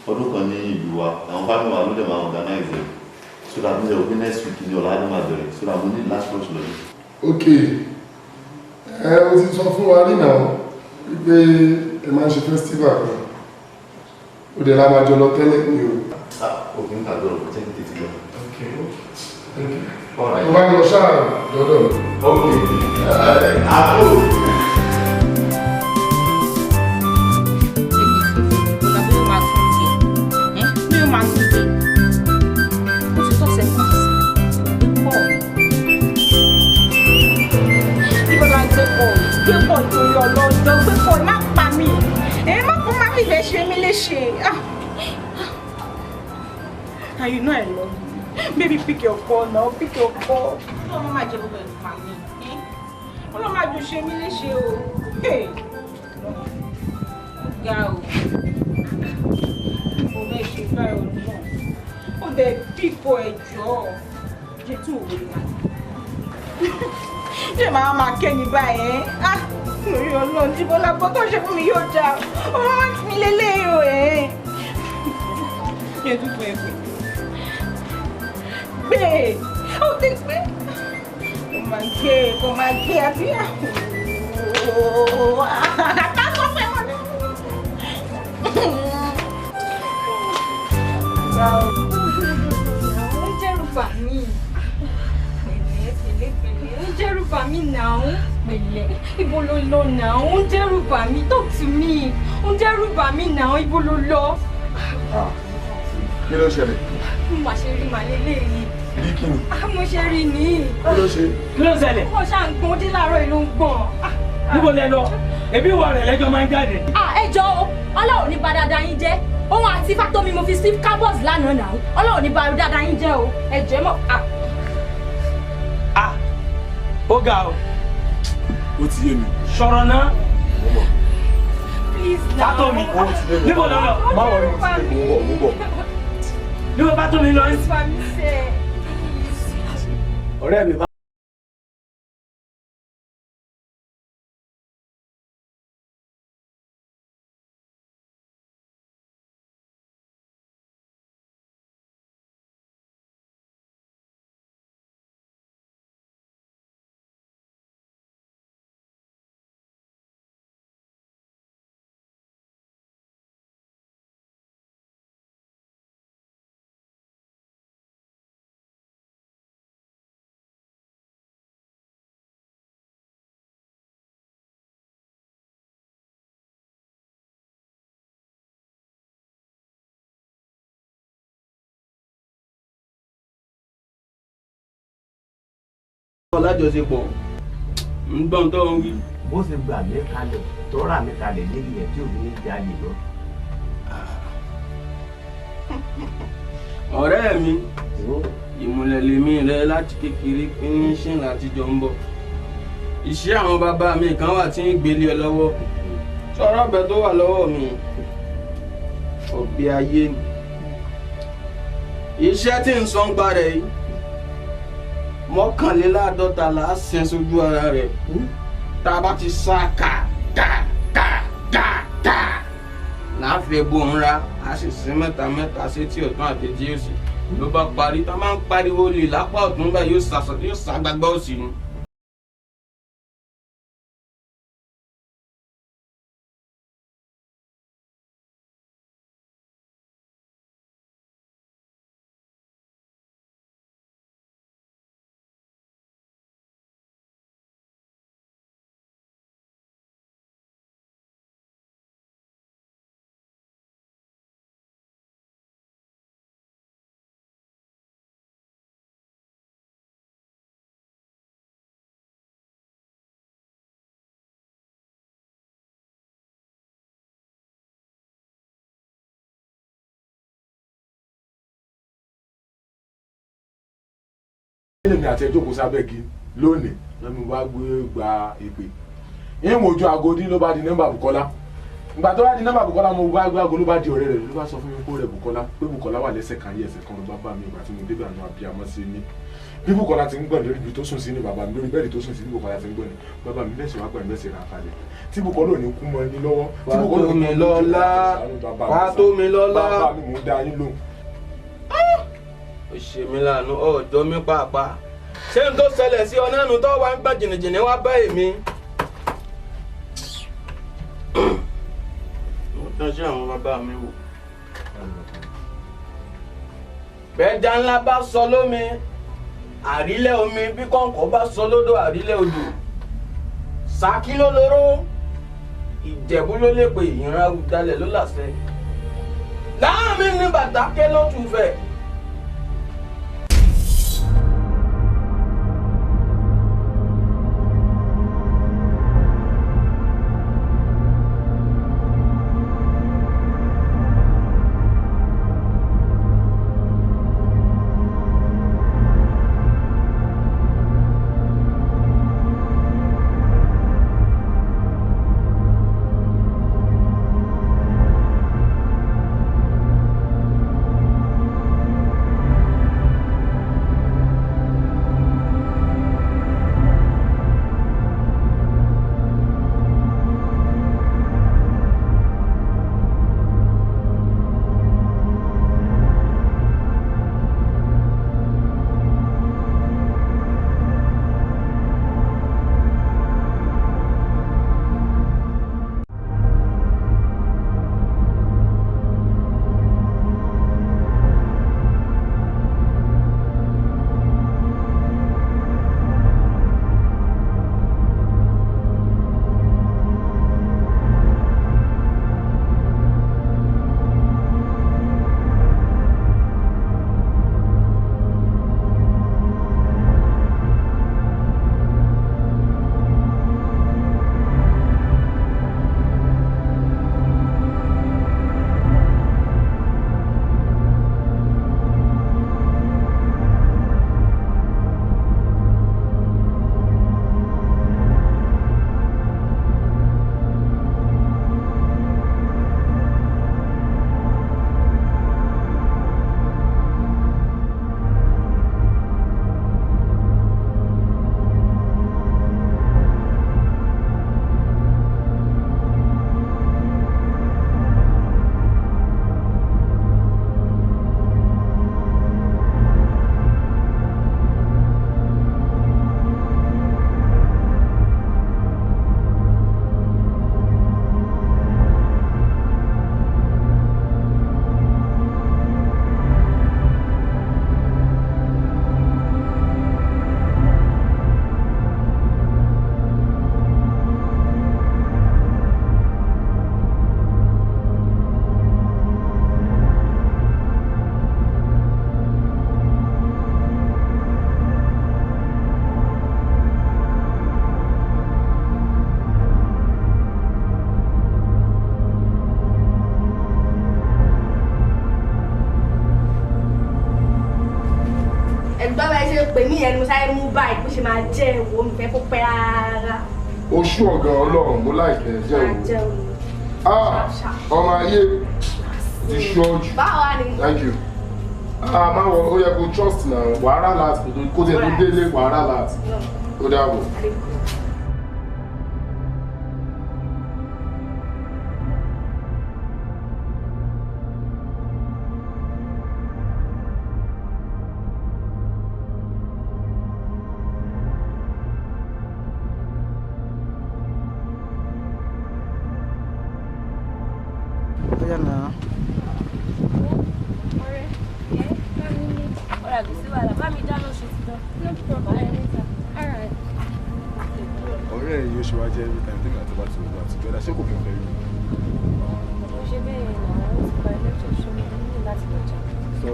ọdún kan ní ìlú wa. Àwọn family wa ló dẹ̀ máa organize ẹ̀. So that mo ṣe wò pé next week ni ọ̀la ló máa bẹ̀rẹ̀. So that mo ní láti rush lọ. Ok, ẹ o ti sọ fún wa rí náà wípé ẹ máa ń ṣe festival kan, ó dẹ̀ la máa jọ lọ tẹ́lẹ̀ ní o. Ah, òkè ń tàgbọ̀rọ̀ kò tẹ́lẹ̀ tètè lọ. Ok. Alright. Tó bá ń lọ ṣáà dọ́dọ̀ mi. Ok. Àbúrò. Mi ò máa tún gbé, mi ò máa tún gbé. Ó ti tọ́sẹ̀ kan sí pọ̀. Níbo la ń gbé pọ̀? Gbé pọ̀ nítorí ọlọ́jọ́, gbé pọ̀, má pa mí. Ẹ má kó má fìfẹ́ ṣe mí léṣe. Ah. And you know I love you. Baby, pick your call now, pick your call. Ọlọ́run máa jẹ gbogbo ẹ̀ pa mí. Ọlọ́run máa jù ṣe mí léṣe o. Hey. Ó ga o, mo fẹ́ ṣe báyìí o náà. Ó dẹ̀ pípọ̀ ẹ̀jọ́ jẹ́ tún òwe lè máa ṣe máa kẹ́ni báyìí ẹ́. Ah, lórí Ọlọ́run, Jíbọ́lá, bọ́ tó ṣe fún mi yóò dáa. Ó máa ń mi lélẹ́yìí o ẹ̀ jẹ́ tún fún ẹ pé gbé ó ti gbé, kò máa gbé, kò máa gbé, àbí àtàkùn pẹ̀ wọ́n ní. Ó ń dẹ́rù bà mí. Pẹ̀lẹ́, pẹ̀lẹ́, pẹ̀lẹ́. Ó ń dẹ́rù bà mí náà. Pẹ̀lẹ́, ibo ló lọ náà? Ó ń dẹ́rù bà mí. Talk to me. Ó ń dẹ́rù bà mí náà. Ibo ló lọ? Kí ló ṣẹlẹ̀? Mo mà ṣe rí màlẹ́ léyìí. Rí kí ni? Ah, mo ṣe rí ni. Kí ló ṣe? Kí ló ń ṣẹlẹ̀? Ó ṣáà ń gbọ́n dé láàárọ̀ yìí, ló ń gbọ̀n. Níbo lẹ lọ? Ẹbí ìwọ rẹ̀ lẹ́jọ́ máa ń jáde. Ah, ẹ jọ̀ọ́ o, Ọlọ́run ní bá dáadáa yín jẹ́. Òun àti Fátómi mo fi sí carbons lánàá náà. Ọlọ́run ní bá dáadáa yín jẹ́ o. Ẹ jọ̀ọ́ ẹ mọ̀. Ó ga o. Ó ti yé mi. Sọ̀rọ̀ náà. Please now. Fátómi. Níbo lọ lọ? Má wọrí, mo ti dé, mo ń bọ̀, mo ń bọ̀. Níbo Fátómi lọ? Ọ̀rẹ́ mi bá. Lájọṣepọ̀ ń gbọ́n tó ń wí. Bó ṣe gbà mí kalẹ̀ tó rà mí kalẹ̀ níbi yẹn tí òbí ní jalè lọ. Ọ̀rẹ́ mi, ìmùlẹ̀ lèmi rẹ láti kékeré pínísìn láti jọ ń bọ̀. Iṣẹ́ àwọn bàbá mi kan wà tí ń gbélé ẹ lọ́wọ́. Sọ̀rọ̀ ọ̀bẹ tó wà lọ́wọ́ mi, ọ̀bẹ ayé ni. Iṣẹ́ tí ń sọ ń pa rẹ̀ yìí, 51 là á sin sójú ara rẹ̀. Tá a bá ti sá ká ká ká ká ká láàfin bó ń ra, a sì sin mẹ́ta mẹ́ta sétí ọ̀tún àti etí òsì. Ló bá parí, tá a máa ń pariwo lè lápá ọ̀tún báyìí yóò sá gbàgbọ́ òsì ni. Èmi àti ẹjọ́ kò sábẹ́ gi lónìí lọ́mí wá gbé gba ìpè ìwọ̀n ojú aago ní ló bá di nọ́mbà Bùkọ́lá. Ìgbà tó bá di nọ́mbà Bùkọ́lá, mo wá gbé aago ló bá di ọ̀rẹ́ rẹ̀ ló bá sọ fún mi kó rẹ̀ Bùkọ́lá pé Bùkọ́lá wà lẹ́sẹ̀ kan yí ẹsẹ̀ kan ló bá bá mi. Ìgbà tí mo débẹ̀ àná abiyamọ sí mi bí Bùkọ́lá ti ń gbọ̀n lórí ibi tó sùn sí ni bàbá mi lórí bẹ́ẹ̀dì tó sùn sí ni Bùkọ́lá ti ń gbọ̀n ni bàbá mi bẹ́ẹ̀ sì wá gbọ̀n bẹ́ẹ̀ sì rà kalẹ̀ tí Bùkọ́lá ò ní kú mọ́ ẹni lọ́wọ́ tí Bùkọ́lá ò ní kú mọ́ ẹni lọ́wọ́. Bàbá mi mò ń dá yín lóhùn. Ó ṣe mí láàánú ọjọ́ mi pàápàá. Ṣé n tó ṣẹlẹ̀ sí ọ náà nù tó wà ń gbà jìnnìjìnnì wá bá èmi. Mo tán sí àwọn bàbá mi wò. Bẹ́ẹ̀dá ńlá bá sọ lómi, àrílẹ̀ omi, bí kọ̀ǹkọ̀ bá sọ lódò, àrílẹ̀ odò. Ṣakí ló lóró, Ìjẹ̀bú ló lè pè, ìran Awùjalẹ̀ ló làṣẹ. Láàmì ní bàtà ké ló tù fẹ̀. Ẹ̀gbọ́n bá ṣe pè mí yẹn ni mo sáré mú báyìí bó ṣe máa jẹ́ wo mi fẹ́ kó pẹ́ rárá. Oṣù ọ̀gá Ọlọ́run mo láìpẹ́ jẹ́ Máa o. jẹ́ o. Ah, ọmọ ayé ti ṣọ́ọ̀jù. Báwo ni? Thank you. Ah, máa wọ ó yẹ kó trust na wàhálà láti kó tẹ̀ tó délé wàhálà láti. Ó dàbọ̀. Bóyá náà. Ọ̀rẹ́, kò sí wàhálà, bá mi dáná ṣe ti tán. No problem. All right. Ọ̀rẹ́ ẹ̀ yóò ṣe wá jẹ́ every time tèmi àti bá ti wà together, ṣé kò kí n fẹ́ rí mi? Mo ṣe bẹ́ẹ̀ yẹn náà, ó ti parí lecture ṣó mi ní láti lọ jẹun. So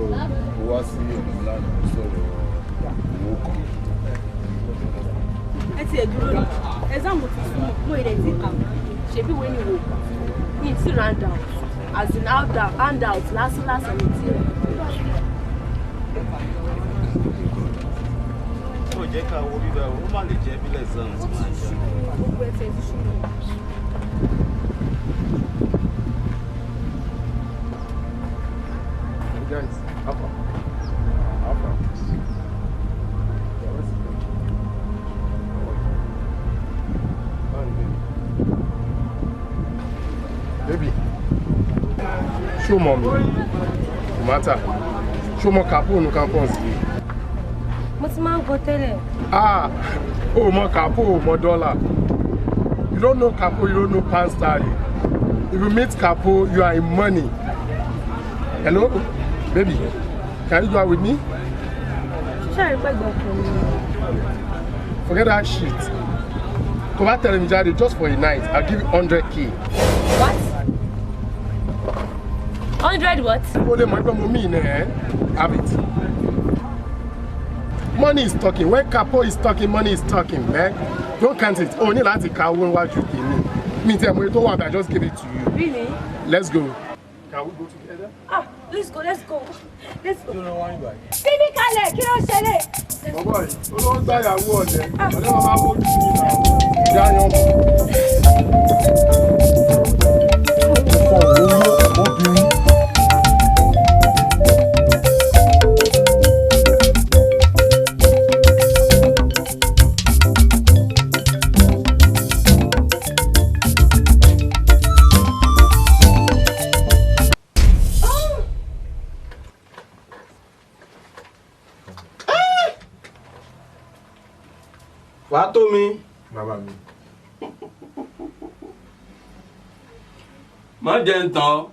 ó wá sí ọ̀dọ̀ mi lánàá, ó sọ̀rọ̀ owó kan. Ẹ tiẹ̀ dúró ní exam ti súnmọ́, mo ìrẹ̀ tí kà ṣebí wo ni wò ní tí round out as in hand out lásán lásán ní tí rẹ̀. Ó jẹ́ ká wo bíbá, ó má lè jẹ́ bílẹ̀ exam ti máa jẹ́. Gbogbo ẹ̀ tẹ̀ ti ṣú mi. Hey guys, how far? How far? Yeah, what's it? Baby, ṣó mọ̀ mi? Kò má tà. Ṣó mọ̀ Kapo nu campus yìí? Mo ti máa ń gbọ́ tẹ́lẹ̀. Ah, o mọ̀ Kapo, o mọ̀ dọ́là. You don't know Kapo, you don't know pound sterling. If you meet Kapo, you are in money. Hello, baby, can you go out with me? Ṣé àrí pẹ́gbẹ́ ọkọ mi? Forget that shit. Tó bá tẹ̀lé mi jáde just for a night, I'll give you 100K. What? 100 what? Ó lè mọ̀ pé mo mean ẹ̀ have it. Money is talking. When Kapo is talking, money is talking, man. Don't count it. O ní láti ka owó níwájú tèmi. Mi ti ẹ̀ mọ̀ èyí tó wà bẹ́ẹ̀, I just give it to you. Really? Let's go. Can we go together? Ah, let's go, let's go. Let's go. Fífi kalẹ̀, kí ló ṣẹlẹ̀? Bọ̀bọ̀ yìí, olówó gbàyàwó ọ̀lẹ. Ọ̀lẹ́ wọn máa bójú mi náà. Ìyá yan mọ̀. Obìnrin. Wàá tó mi. Bàbá mi. Má jẹ́ ń tàn ọ́,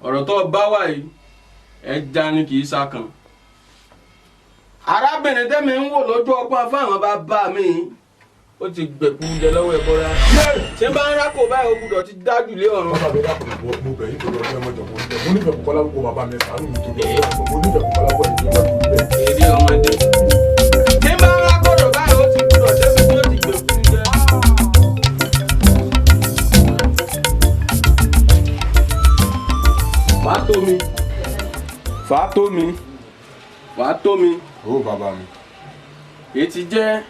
ọ̀rọ̀ tó bá wà yìí, ẹja ni kì í ṣakàn. Arábìnrin tẹ́mi ń wò lójú ọpọ́n fáwọn bàbá mi, ó ti gbẹ̀kú jẹ lọ́wọ́ ẹ̀bọra. Ṣé bá ń rákò báyìí, ó gbúdọ̀ ti dájú lé ọ̀run. Bàbá mi, dákun, mo bẹ̀ yín torí ọjọ́ ẹmọ́jọ mo nífẹ̀ẹ́, mo nífẹ̀ẹ́ Bùkọ́lá púpọ̀. Bàbá mi, ṣàánú mi torí ọjọ́, mo nífẹ̀ẹ́ Bùkọ́lá púpọ̀, ìjọba tó bẹ̀. Èrè ọmọdé. Ṣé bá ń rákòrò báyìí, ó ti gbúdọ̀ débi tó ti gbẹ̀kú jẹ. Wàá tó mi. Fàá tó mi. Wàá tó mi. Ó bàbá mi. Èyí ti jẹ́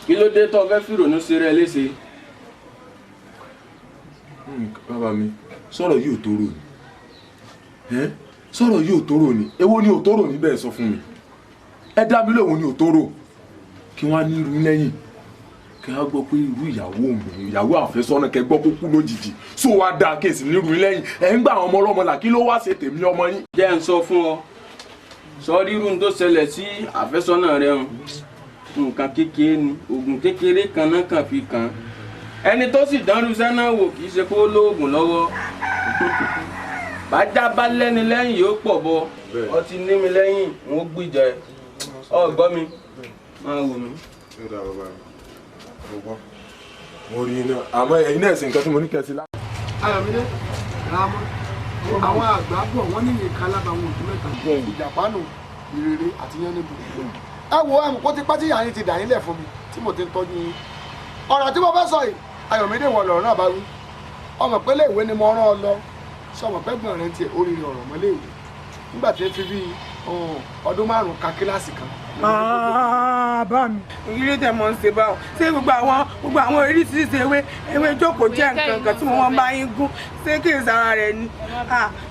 kí ló dé tó fẹ́ fìrònú ṣe rẹ léṣe? Bàbá mi, sọ̀rọ̀ yìí ò tóró ni. Ẹ́, sọ̀rọ̀ yìí ò tóró ni. Èwo ni ò tóró níbẹ̀, sọ fún mi. Ẹ dá mi lóhùn, ni ò tóró. Kí wọ́n á ní irú lẹ́yìn. Kí wọ́n á gbọ́ pé irú ìyàwó mi, ìyàwó àfẹ́sọ́nà, kẹ gbọ́ kó kú lójijì. So wá dáa kéèsì ní irú lẹ́yìn. Ẹ̀ ń gbà àwọn ọmọ ọlọ́mọ là, kí ló wá ṣe tèmi ọmọ yín? Jẹ́ ń sọ fún ọ, sọ rírun tó ṣẹlẹ̀ sí àfẹ́sọ́nà rẹ hàn. Nǹkan kékeré ni, oògùn kékeré kan náà kàn fi kàn án. Ẹni tó sì dánrú iṣẹ́ náà wò kì í ṣe pé ó lóògùn lọ́wọ́. Bájá bá lẹ́ni lẹ́yìn yóò pọ̀ bọ. Ọtí ní mi lẹ́yìn, n ó gbìjà ẹ̀. Ọ gbọ́ mi, máa wò mí. Ó dáa bàbá mi, mo gbọ́. Mo rí iná, àmọ́ ẹ̀yin náà ṣe nǹkan tí mo ní kẹ́ ẹ sí lá. Ayọ̀mídé Rámọ́, àwọn àgbà bọ̀ wọ́n ní ìka alábàáwọn ojú mẹ́ta, ìjàpánu, ìrere àti yánnibù. Ẹ wo, ẹ̀mú kó ti pẹ́ tí ìyá yín ti dà yín lẹ̀ fún mi tí mo ti ń tọ́jú yín. Ọ̀rọ̀ tí mo fẹ́ sọ yìí, Ayọ̀mídé, wọ lọ̀rọ̀ náà bá wí. Ọmọ pé léèwé ni mo rán ọ lọ, sọmọ pẹ́gbọ̀n rẹ̀ ń tiẹ̀ oríire ọ̀rọ̀ mọ́ léèwé nígbà tí ń fi bíi Ọdún 5 ka kíláàsì kan. Bá mi ilé tẹ̀ mọ́ ń ṣe báwọn, ṣé gbogbo àwọn oríṣiríṣi ewé jókòó jẹ́ nǹkan kan tí wọ́n bá yín gún, ṣé kí n sara rẹ̀ ni?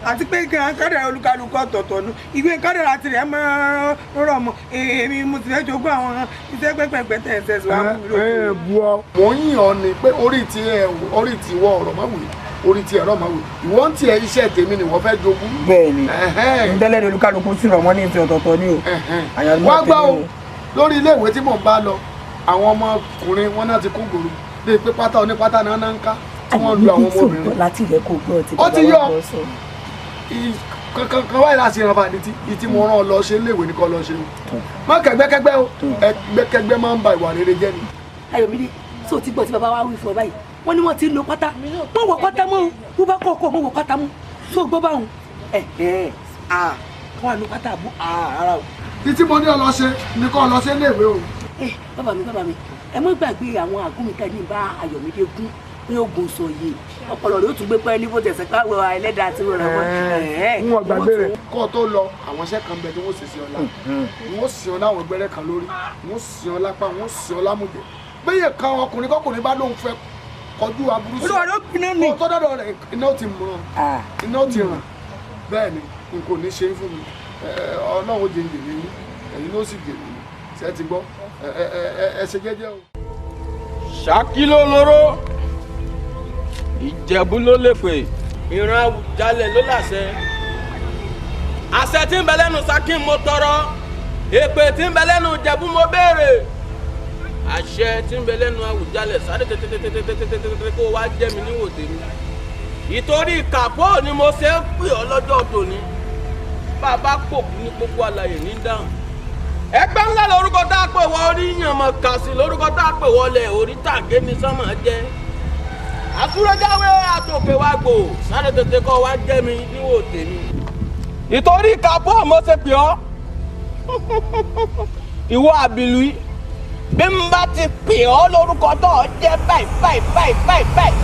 Àti pé kí n kádàrá olúkálukú ọ̀tọ̀ọ̀tọ̀ nu ìwé kádàrá tirẹ̀ máa ń rọ̀ mọ́. Èmi mo ti fẹ́ jogún àwọn iṣẹ́ pẹ́pẹ́pẹ́ tẹ̀ ń sẹ́sùn wá fún mi lójú. Ẹ bu ọ, mò ń yìn ọ ni pé orí ti ẹ, orí ti wọ ọ̀rọ̀ máa wù, orí ti ẹ̀rọ máa wù, ìwọ ń tiẹ̀ iṣẹ́ tèmi ni wọ́n fẹ́ jogún. Bẹ́ẹ̀ni, ntẹ́lẹ̀ ní olúkálukú sì rọ̀ mọ́ ní ìfẹ́ ọ̀tọ̀ọ̀tọ̀ ni o. Wá gbọ́ o, lórí ilé ìwé tí mò ń bá lọ, àwọn ọmọkùnrin wọn náà ti kún gbòòrò lè pé pátá onípátá náà ń ká tí wọ́n lu àwọn ọmọbìnrin. Láti rẹ kó gbọ́ ti ó ti yọ kankan kan wáyé láti ràn fàdí tí mo rán ọ lọ ṣe iléèwé ní kọ́ lọ ṣe o. Má kẹgbẹ́kẹgbẹ́ o, ẹgbẹ́kẹgbẹ́ máa ń ba ìwà rere jẹ́ ni. Ayọ̀mídé, sọ ti gbọ́ tí bàbá wa wí fún ọ báyìí? Wọ́n ní wọ́n ti ń lo pátá, wọ́n wọ pátá mọ́ o, wọ́n bá kọ́ ọkọ̀ wọ́n wọ pátá mọ́, sọ gbọ́ báwọn ẹ̀ ẹ̀ à wọ́n á lo pátá àbú rárá o. Títí mo ní ọ lọ ṣe ni kọ́ lọ ṣe iléèwé o. Ẹ bàbá mi, ẹ mọ́ gbàgbé àwọn àgúnmíta ní bá Ayọ̀mídé gún ní ogun sọ yìí, ọpọlọ rẹ ó tún gbé pẹ́ẹ́lí bó tẹ̀sẹ̀ káwé ẹlẹ́dàá tí mo rẹ̀ wọ́n. N ò gbàgbé rẹ̀ kó o tó lọ, àwọn iṣẹ́ kan bẹ tí wọ́n ṣe sí ọ̀la, wọ́n sì ọ láwọn gbẹ́rẹ́ kan lórí, wọ́n sì ọ lápá, wọ́n sì ọ lámùjẹ. Bẹ́ẹ̀ kan ọkùnrin kọkùnrin bá lóun fẹ́ kọjú aburú sí olúwa ló pinnu ni. Kó tó dọ́dọ̀ rẹ̀ iná ó ti mọ̀, iná ó ti ràn. Bẹ́ẹ̀ ni n kò ní ṣe é fún mi, Ọlọ́run ó jẹ jèrè yín, ẹ̀yin ló sì jèrè yín, ṣé ẹ ti gbọ́? Ẹ ṣe jẹ́jẹ́ o. Ṣákí ló lóró, Ìjẹ̀bú ló lè pè, ìran Àwùjalẹ̀ ló láṣẹ. Àṣẹ tí ń bẹ lẹ́nu Ṣakí mo tọrọ, èpè tí ń bẹ lẹ́nu Ìjẹ̀bú mo béèrè, àṣẹ tí ń bẹ lẹ́nu Àwùjalẹ̀ sáré tètètètètètè kó wá jẹ́ mi níwò tèmi. Ìtorí kàpó ni mo ṣe ń pè ọ́ lọ́jọ́ tòní, bàbá pòkú ní gbogbo àlàyé ní dáhùn. Ẹgbẹ́ ńlá lórúkọ tá a pè wọ orí yànmọ̀ kàsì lórúkọ tá a pè wọlé orí tàgé ní sánmọ̀ jẹ́. Àtúrọ̀jáwé àtòkè wa gbò sáré tètè kọ́ wa jẹ́ mi níwò tèmi. Ìtorí kàpó mo ṣe pè ọ́, ìwọ àbìlú bí n bá ti pè ọ́ lórúkọ tó ọ jẹ́ báyìí báyìí báyìí báyìí báyìí,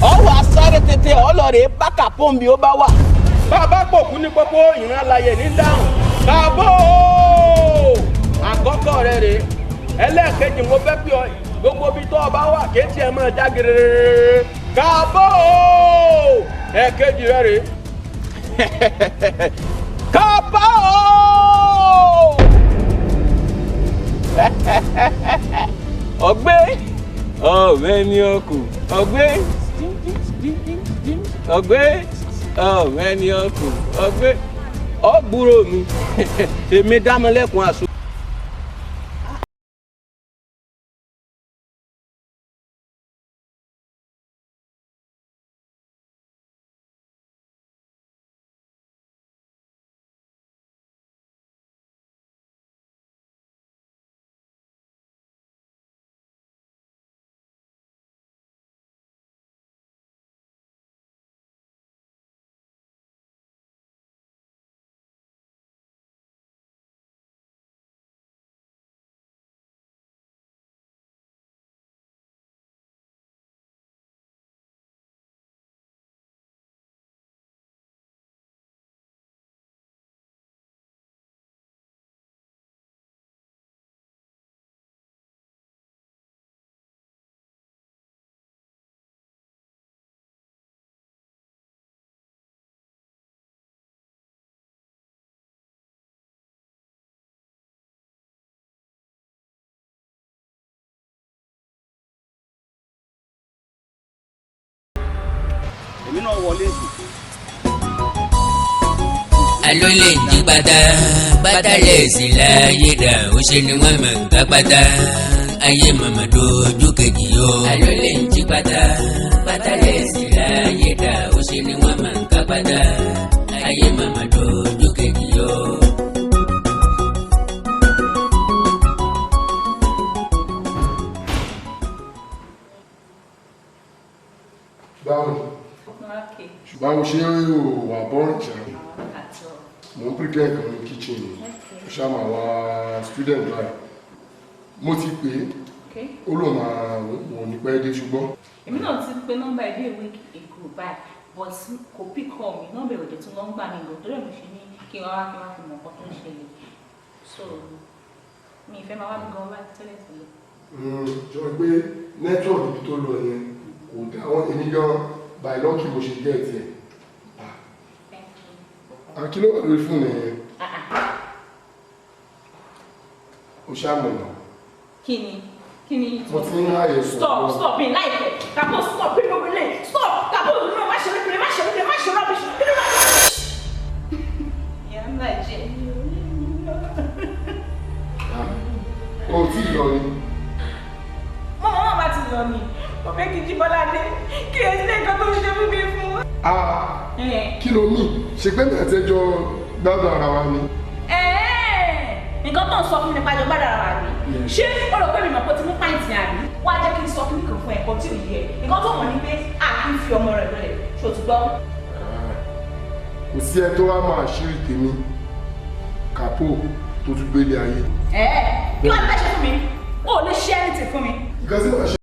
ọ wà sáré tètè ọ lọ rèé bá kàpó nbí ó bá wà. Bàbá pòkú ní pópó ìran alàyè ní dáhùn. Kàbó àkọ́kọ́ rẹ rèé, ẹlẹ́ẹ̀kejì mo fẹ́ pè ọ́ gbogbo ibi tó o bá wà kéétì ẹ̀ máa já gerere. Kàbó ẹ̀kejì rẹ rèé. Kàbó ọgbẹ́ ọ̀rẹ́ ni ọkù ọgbẹ́ ọgbẹ́ ọ̀rẹ́ ni ọkù ọgbẹ́ ọgbúrò mi èmi dámọ́lẹ́kùn àṣọ. Èmi náà wọlé sí. Alo lè jí pátá, pátá lè sí láyé dà, ó ṣe ni wọ́n mọ̀ nǹkan pátá, ayé màmá dojú kejì o. Alo lè jí pátá, pátá lè sí láyé dà, ó ṣe ni wọ́n mọ̀ nǹkan pátá, ayé màmá dojú kejì o. Báwo ni? Báwo ṣe o wà bọ́ọ̀rìn ṣá? Mo ń prepare kan ní kitchen ni, mo ṣá máa wá student life. Mo ti pè é, ó lóun máa wò ní pẹ́ dé ṣùgbọ́n. Èmi náà ti pe nọ́mbà ẹ̀ bí a week ago báyìí, But kò pick call mi, nọ́mbà ò dé tún lọ ń gbà mí gan, torí ẹ̀ mo ṣe ní kí n wá wá kí n wá fi mọ̀ nǹkan tó ń ṣẹlẹ̀. So mi ìfẹ́ máa wá mi gan báyìí tẹ́lẹ̀ tẹ́lẹ̀. Jọ pé network ibi tó lọ yẹn kò dá wọn, èmi gan by lucky mo ṣe get ẹ̀. Kí ló wà lórí fóònù yẹn? O ṣàmùnà. Kí ni? Kí ni? Mo ti ń ráyè sọ̀rọ̀. Stop, stop mi láìpẹ́. Kàpọ̀ stop pé gbogbo ilé. Stop! Kàpọ̀ no, má ṣe rúbìrì, má ṣe rúbìrì, má ṣe rubbish. Kí ló máa ṣe? Ìyá ńlá jẹ ní orí mi náà. O tí ì lọ ni. Mo mọ̀ wọ́n bá ti lọ ni. Mo fẹ́ kí Jíbọ́lá dé. Kí ẹ sílé nǹkan tó ń ṣe fún mi fún. Kí ló mì? Ṣe pé mi àti ẹjọ́ gbádùn ara wa ni. Nǹkan tó ń sọ fún mi nípa ìjọba gbádùn ara wa ni. Ṣé o rò pé mi mọ̀ pé o ti mú pàǹtì àbí? Wá jẹ́ kí n sọ fún nǹkan fún ẹ̀kọ́ tí ò yẹ. Nǹkan tó mọ̀ ni pé a kì í fi ọmọ rẹ̀ lọ́lẹ̀. Ṣé o ti gbọ́? Kò sí ẹ tó wá mọ àṣírí tèmi, Kàpó tó tún gbélé ayé. Kí wàá fẹ́ ṣe fún mi? O ò lè ṣe anything fún mi. Nǹkan tí màá ṣe.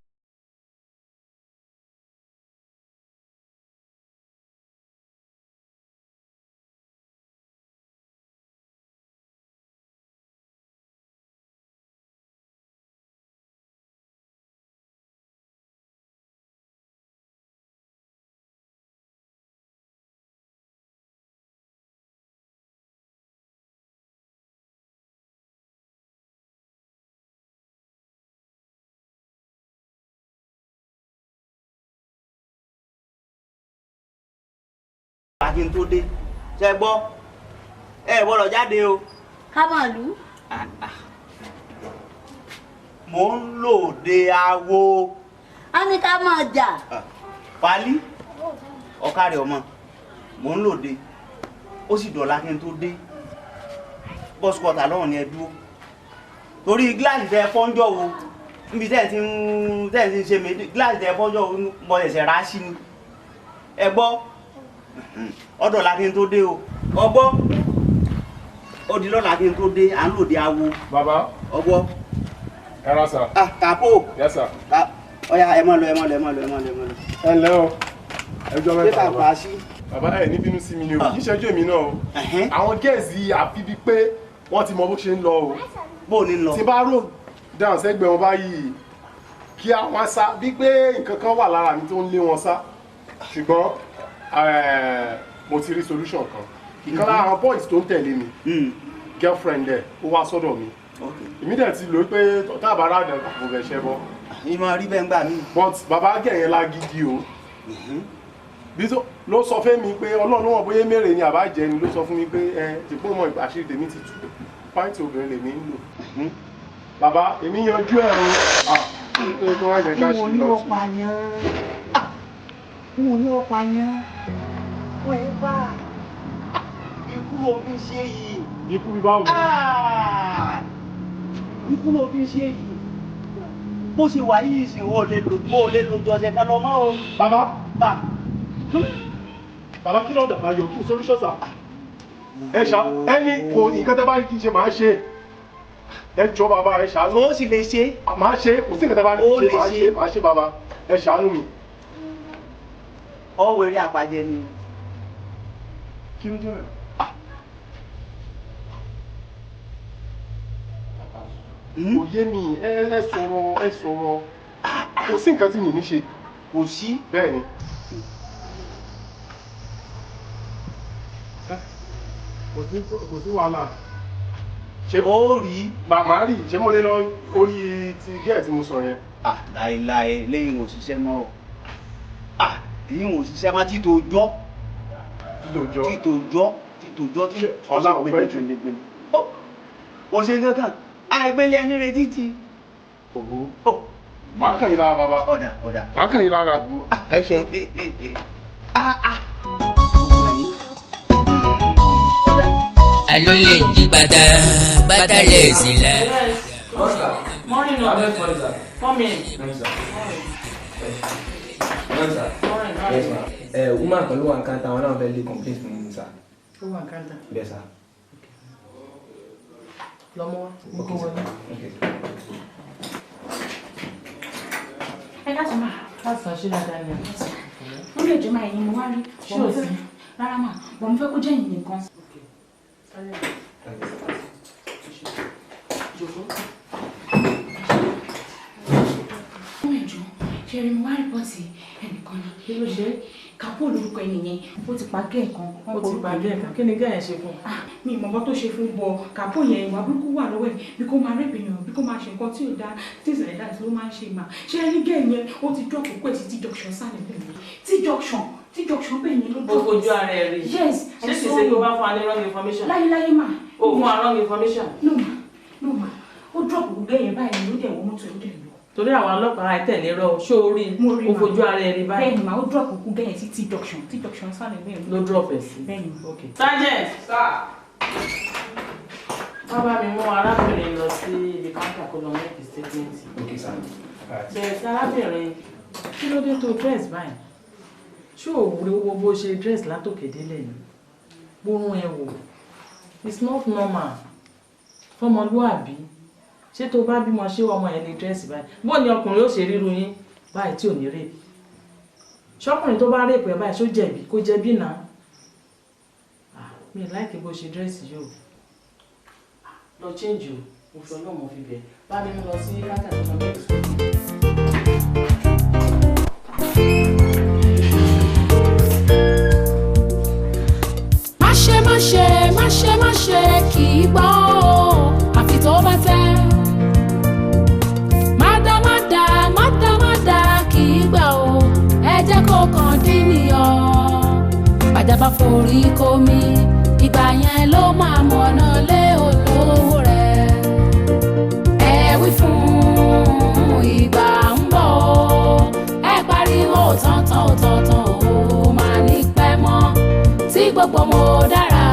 Kí n tó dé, ṣe gbọ́, ẹ gbọ́dọ̀ jáde o. Kámọ̀lú. Mò ń lòde awo. A ní ká máa jà. Pálí, ọ̀kàrẹ̀ ọmọ, mò ń lòde, ó sì dọ̀la kí n tó dé. Bọ́sù kọta lọ́hùn ni ẹ dúró. Torí gíláàsì tẹ fọ́njọ́ wo, níbi tẹ́ ẹ ti ń ṣe mí, gíláàsì tẹ fọ́njọ́ wo mo ṣẹ̀ṣẹ̀ rà á sí ni. Ẹ gbọ́, ọ̀dọ̀ la kí n tó dé o, ọgbọ́, ó di lọ́la kí n tó dé, à ń lòde awo. Bàbá. Ọgbọ́. Ẹ ra sà. Ah, Kàpó. Yes sir. Ọya ẹ má lọ, ẹ má lọ, ẹ má lọ, ẹ má lọ, ẹ má lọ. Ẹ ǹlẹ́ o, ẹjọ́ mẹ́ta. Ṣé kàpá sí? Bàbá ẹ ní bínú sí mi ni o, kì í ṣẹjọ́ èmi náà o. Àwọn gẹ̀ẹ́sì àfi bíi pé wọ́n ti mọ bó ṣe ń lọ o. Bó o ní lọ? Tí bá rò dáhùn sẹ́gbẹ̀ẹ́ wọn báyìí, kí àwọn sá bíi pé nǹkan kan wà lára mi tó ń lé wọn sá. Ṣùgbọ́n mo ti rí solution kan. Ìkan lára àwọn boys tó ń tẹ̀lé mi, girlfriend ẹ̀, ó wá sọ́dọ̀ mi. Èmi dẹ̀ ti lò ó pé táàbà rádàn kò bẹ̀ ṣẹ́ bọ́. Ìmọ̀ rí bẹ́ẹ̀ ń gbà mí. But bàbá gẹ̀yẹn lágídí o. Bí tó ló sọ fún mi pé Ọlọ́run wọn bóyá mèrè ni àbá jẹ ni ló sọ fún mi pé ẹ tìpó mọ àṣírí tèmi ti tú, pàǹtí obìnrin lèmi ń lò. Bàbá èmi yanjú ẹ̀ o. Ìwọ ní ọ̀pá yẹn. Ìwọ ní ọ̀pá yẹn. Wọ́n ẹ bá ikú ló fi ṣe yìí. Ikú bí báwo? Ikú ló fi ṣe yìí. Bó ṣe wà yìí sì ó lè lò ó lè lò jọ̀ṣẹ̀ kan lọ mọ́ o. Bàbá. Bá. Bàbá kí ló dàgbà yọ kí solution sà? Ẹ ṣá ẹni kò nǹkan tẹ́ bá ní kí n ṣe màá ṣe. Ẹ jọ bàbá ẹ ṣàánú. Ó sì lè ṣe. Màá ṣe kò sí nǹkan tẹ́ bá ní kí n ṣe màá ṣe màá ṣe bàbá ẹ ṣàánú mi. Ọ wẹ̀rẹ̀ àpàjẹ ni. Kí ló jẹ́ rẹ̀? Kò yé mi, ẹ sọ̀rọ̀ ẹ sọ̀rọ̀. Kò sí nǹkan tí mi ní ṣe. Kò sí. Bẹ́ẹ̀ ni. Kò sí wàhálà. Ṣé o rí? Màmá rí, ṣé mo lè lọ orí ti gẹ́ẹ̀ tí mo sọ yẹn? Ah, láéláé lẹ́yìn òṣìṣẹ́ mọ́ o. Ah, èyí òṣìṣẹ́ máa ti tó jọ́. Títòjọ́. Títòjọ́ títòjọ́ tí. Ọlá ò pẹ́ jù. Ó ṣe kankan, àìpẹ́lẹ́ ẹni retí ti. Òwò. Màá kàn yín lára bàbá. Ọ̀dà ọ̀dà. Màá kàn yín lára. Ẹ ṣe. Alo lè jí bàtà bàtà lè sí la. Morning, no. Morning. Yes, ma. Woman kan ló wà ní kántà, àwọn náà fẹ́ lé complaint fún mi, sir. Ó wà ní kántà. Bẹ́ẹ̀ sir. Lọ́mọ wa, mo kó wọlé. Okay. Ẹ káàsán máa. Káàsán ṣé dáadáa ni. Mo ní Ẹjọ́ máa ẹ̀yin mo wá rí. Ṣé o sí? Rárá mà, bọ̀ mo fẹ́ kó jẹ́ ẹ̀yin nìkan. Fún ẹ̀jọ̀, ṣe rí mo wá report ẹnìkan ni. Kí ló ṣe? Kàpọ̀ lórúkọ ẹni yẹn, ó ti pa gẹ́ẹ̀ kan. Ó ti pa gẹ́ẹ̀ kan, kí ni gẹ́ẹ̀ yẹn ṣe fún un? Mi ìmọ̀ nǹkan tó ṣe fún bọ̀, kàpọ̀ yẹn ìwà burúkú wà lọ́wọ́ ẹ̀, bí kò máa rape èèyàn, bí kò máa ṣe nǹkan tí ò dáa, things like that ló máa ń ṣe mà. Ṣé ẹ rí gẹ́ẹ̀ yẹn, ó ti drop òkú ẹ̀ sí T-junction sálẹ̀ bẹ́ẹ̀ ni. T-junction, T-junction bẹ́ẹ̀ yẹn ló Ó drop. fojú ara ẹ̀ rí. Yes, I Ṣé kìí saw ṣe pé him. ó bá fún wa ní wrong information? Láyéláyé mà. O fún wa wrong information? No ma, no ma, ó drop òkú gẹ́ẹ̀ yẹn báyìí, ló dẹ̀ wọ mọ́tò ẹ̀, ó dẹ̀ lọ. Torí àwọn ọlọ́pàá àìtẹ̀lé rọ, ṣó o rí? Mo rí O ma. fojú ara ẹ̀ rí báyìí. Bẹ́ẹ̀ ni mà, ó drop òkú gẹ́ẹ̀ yẹn sí T-junction, T-junction sálẹ̀ bẹ́ẹ̀ ni. Ló drop ẹ̀ sí. Bẹ́ẹ̀ ni. Okay. Sergeant! Wọ́n bá mi mú arábìnrin lọ sí ibi káńtà kó lọ make statement. Okay, sir. Bẹ̀rẹ̀ sí arábìnrin, kí ló dé tó dress báyìí? Ṣé o rí owó bó ṣe dress látòkè délẹ̀ ni? Bórun ẹ wò. It's not normal. Fọmọlúàbí. Ṣé tó bá bímọ ṣé ọmọ yẹn lè dress báyìí? Bó ni ọkùnrin ó ṣe ríru yín báyìí tí ò ní rape? Ṣọ́kùnrin tó bá rape ẹ báyìí ṣó jẹ̀bi? Kó jẹ̀bi náà. Ah, mi like bó ṣe dress yìí o. Lọ change o, mo fi ọlọ́mọ fi bẹ̀. Bá mi mú lọ sí káńtà tó lọ make statement. Má ṣe má ṣe má ṣe má ṣe kì í gbọ́ o, àfi tó bá tẹ́. Má dá má dá má dá má dá kì í gbà o, ẹ jẹ́ kó kàn dín níyàn. Bàjá bá forí kó mi, ìgbà yẹn ló máa mọ̀nà lé olówó rẹ̀. Ẹ wí fún ìgbà ń bọ̀ o, ẹ pariwo tọ̀ntàn tọ̀ntàn o, máa ní pẹ́ mọ́ tí gbogbo mo dára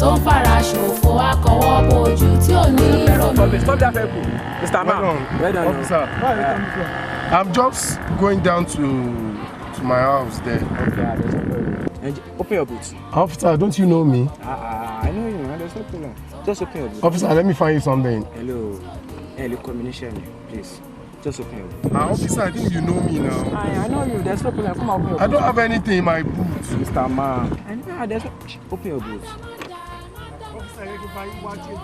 tó ń fara ṣòfò akọwọ́ bojú tí ò ní ròmí. Stop that vehicle, Mr. Man. Well done, officer. I'm just going down to my house there. Okay, there's no problem. And open your boot. Officer, don't you know me? I know you. There's no problem. Just open your boot. Officer, let me find you something. Hello. Hello, communication, please. Just open your boot. Officer, I think you know me now. I know you. There's no problem. Come on, open your boot. I don't have anything in my boot. Mr. Man. I know. There's no... Open your boot. Officer, you can buy one change.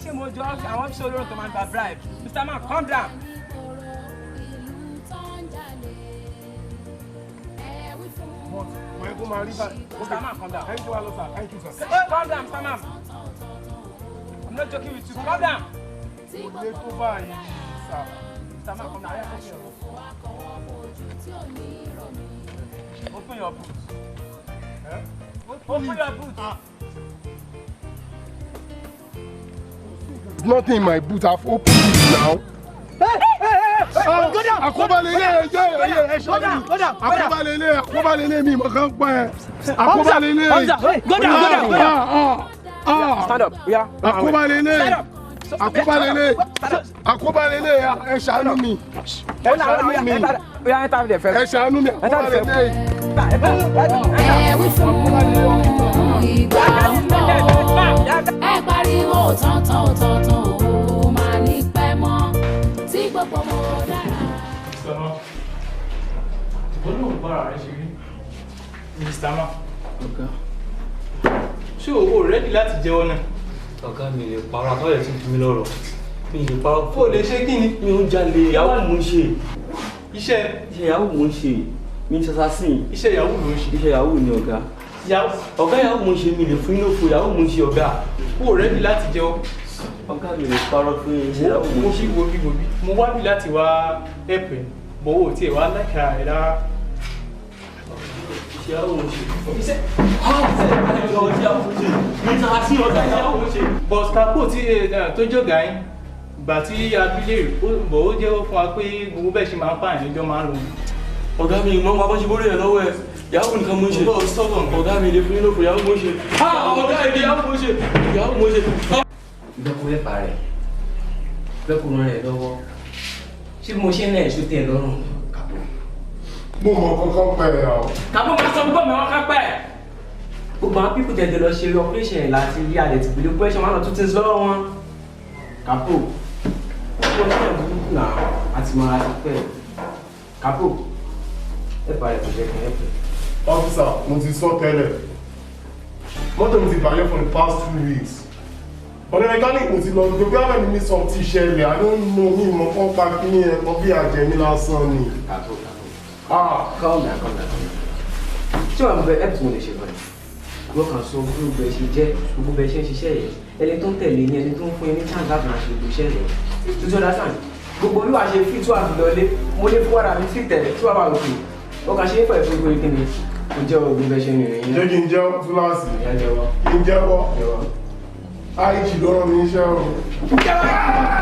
Ṣé mo jọ àwọn officer olóró tó máa ń gba bribe? Mr. Man, calm down. Mr. Man, calm down. Thank you, sir. Thank you, sir. Calm down, Mr. Man. I'm not joking with you. Calm down. Kò lè tó báyìí, sir. Mr. Man, calm down. Open your boot. Open your boot. There's nothing in my boot. I've opened it now. Go down. Àkóbálélé ẹjẹ́ ẹ̀yẹ ẹ̀ṣọ́ mi. Àkóbálélé àkóbálélé mi mọ̀ kán pa ẹ̀. Àkóbálélé. Officer, go down, go down, go down. Stand up. Yeah. Àkóbálélé. Stand up. Àkóbálélé. Àkóbálélé ẹ ṣàánú mi. Ẹ ṣàánú mi. Ẹ ṣàánú mi. Àkóbálélé. Ẹ wí fún ìgbà ń bọ̀ ẹ pariwo tọ̀ntàn tọ̀ntàn o, máa ní pẹ́ mọ́ tí gbogbo mo dára. Mr. Man, ìwọ náà bára rẹ ṣe rí. Mr. Man, Ọ̀gá. ṣé o ready láti jẹ́wọ́ náà? Ọ̀gá mi lè parọ́ àtọ́lẹ̀ tún fi mí lọ́rọ̀. Mi lè parọ́. O lè ṣe kí ni? Mi ò ń jalè, ìyàwó mò ń ṣe. Iṣẹ́? Iṣẹ́ ìyàwó mò ń ṣe. Mi ń ṣaṣaṣìn. Iṣẹ́ ìyàwó ló ń ṣe? Iṣẹ́ ìyàwó ni ọ̀gá. Ọ̀gá ìyàwó mò ń ṣe, mi lè fún yín lófo, ìyàwó mò ń ṣe ọ̀gá. O ready láti jẹ́wọ́? Ọ̀gá mi lè parọ́ fún yín, iṣẹ́ ìyàwó mò ń ṣe. Wo bí wo bí mo wá bí láti wá help ẹ, bọ̀ o tiẹ̀ wá láìka rẹ̀ rárá. Iṣẹ́ ìyàwó mò ń ṣe. Iṣẹ́ Mi ń ṣaṣaṣìn ọ̀gá ìyàwó mò ń ṣe. But Kapo tí tó jọ̀gá yín, ìgbà tí abilé bọ̀ ó jẹ́wọ́ fún wa pé gbogbo bẹ́ẹ̀ ṣe máa ń pààyàn lọ́jọ́ máa ń lò. Ọ̀gá mi mọ̀ pa bọ́ ṣe bórí ẹ̀ lọ́wọ́ ẹ̀. Ìyàwó nìkan mò ń ṣe. Ọ̀gá mi lè fún yín lófo, ìyàwó mò ń ṣe. Ọ̀gá mi ìyàwó mò ń ṣe. Ìyàwó mò ń ṣe. Bẹ́ẹ̀ kó lẹ́pàá rẹ̀, bẹ́ẹ̀ kó ràn rẹ̀ lọ́wọ́. Ṣé bí mo ṣe ń lẹ̀ ṣó tẹ́ ẹ lọ́rùn? Mo mọ kankan pẹ̀ ẹ̀ o. Kàbó máa sọ gbogbo mi wọn ká pẹ́. Gbogbo àwọn pípù jẹjẹ lọ ṣe operation láti rí adẹ̀ tí pẹ̀lú question one or two things lọ́wọ́ wọn. Kàbó, ó ṣe burúkú náà àti mọ́ra ti pẹ́. Kápò, ẹ bá rẹ̀ kò jẹ́ kí n help ẹ. Officer, mo ti sọ tẹ́lẹ̀. Mọ́tò mi ti bàjẹ́ for the past 2 weeks. Ọ̀dọ̀ mechanic mo ti lọ, gbogbo àwọn mi sọ ti ṣẹlẹ̀, I don't know, mi mọ̀ kán pa kí ní ẹ̀kọ́ bí àjẹmí lásán ni. Kápò, kápò. Calm down, calm down, calm down. Ṣé wàá mo fẹ́ help tí mo lè ṣe fún ẹ? Wọ́n kàn sọ bí gbogbo ẹ ṣe jẹ́, gbogbo ẹ ṣe ń ṣiṣẹ́ yẹn. Ẹni tó ń tẹ̀lé ní ẹni tó ń fún yín ní chance láti máa ṣe gbogbo iṣẹ́ yẹn. Tuntun understand? Gbogbo bí wàá ṣe fi tí wàá fi lọlé, mo lè fún wàrà mi fi tẹ̀lé tí wàá bá òkè. Ó kàn ṣe é pẹ̀lú gbogbo ìkíni. Kò jẹ́ ogun bẹ́ẹ̀ ṣe ń rìn yín. Ṣé kí n jẹ́wọ́ túláàsì? Ìyá jẹ́wọ́. Kí n jẹ́wọ́? Àìjì ló rán mi níṣẹ́ o. Jẹ́wọ́!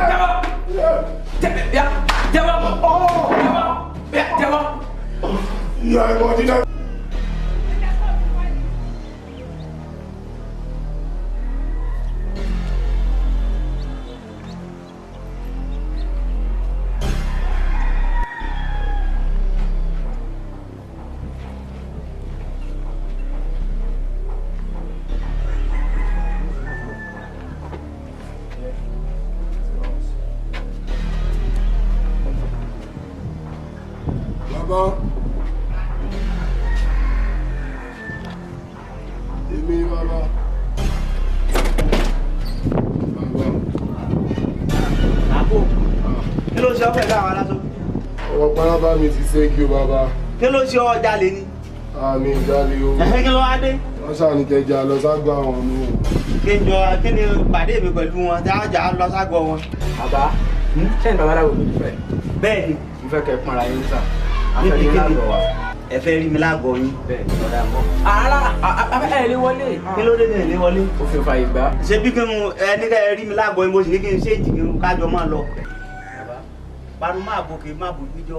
Jẹ́wọ́! Jẹ́wọ́! Ìyá ẹ̀kọ́ dídá. Bàbá, èmi ni bàbá. Bàbá. Àbò, kí ló ṣe ọ́ pẹ̀lú àwọn aláṣọ? Ọwọ́ pálábá mi ti ségi o bàbá. Kí ló ṣe ọ́ jalè ni? Àmì ìjalè o. Ẹ̀hẹ́, kí ló wá dé? Wọ́n ṣàní kẹjà lọ ságbó àwọn mi o. Kí n jọ kí ni pàdé mi pẹ̀lú wọn tí a jà lọ ságbó wọn? Bàbá, ṣé ní babaláwo mi fẹ́? Bẹ́ẹ̀ni. Mo fẹ́ kẹ́ ẹ pọ́nra yín sà. Níbi Afẹ́ yín kíni? lágọ̀ọ́ wa. Ẹ fẹ́ rí mi lágọ̀ọ́ yín. Bẹ́ẹ̀ni, ọ̀dà mọ́. Rárá, ẹ lè wọlé. Kí ló dé ní ìlé wọlé? Òfin fàyè gbà. Ṣé bí kí n ẹni ká ẹ rí mi lágọ̀ọ́ yín mo sì ní kí n ṣe èjì kí n kájọ máa lọ. Panu máa bò kí má bò gbíjọ.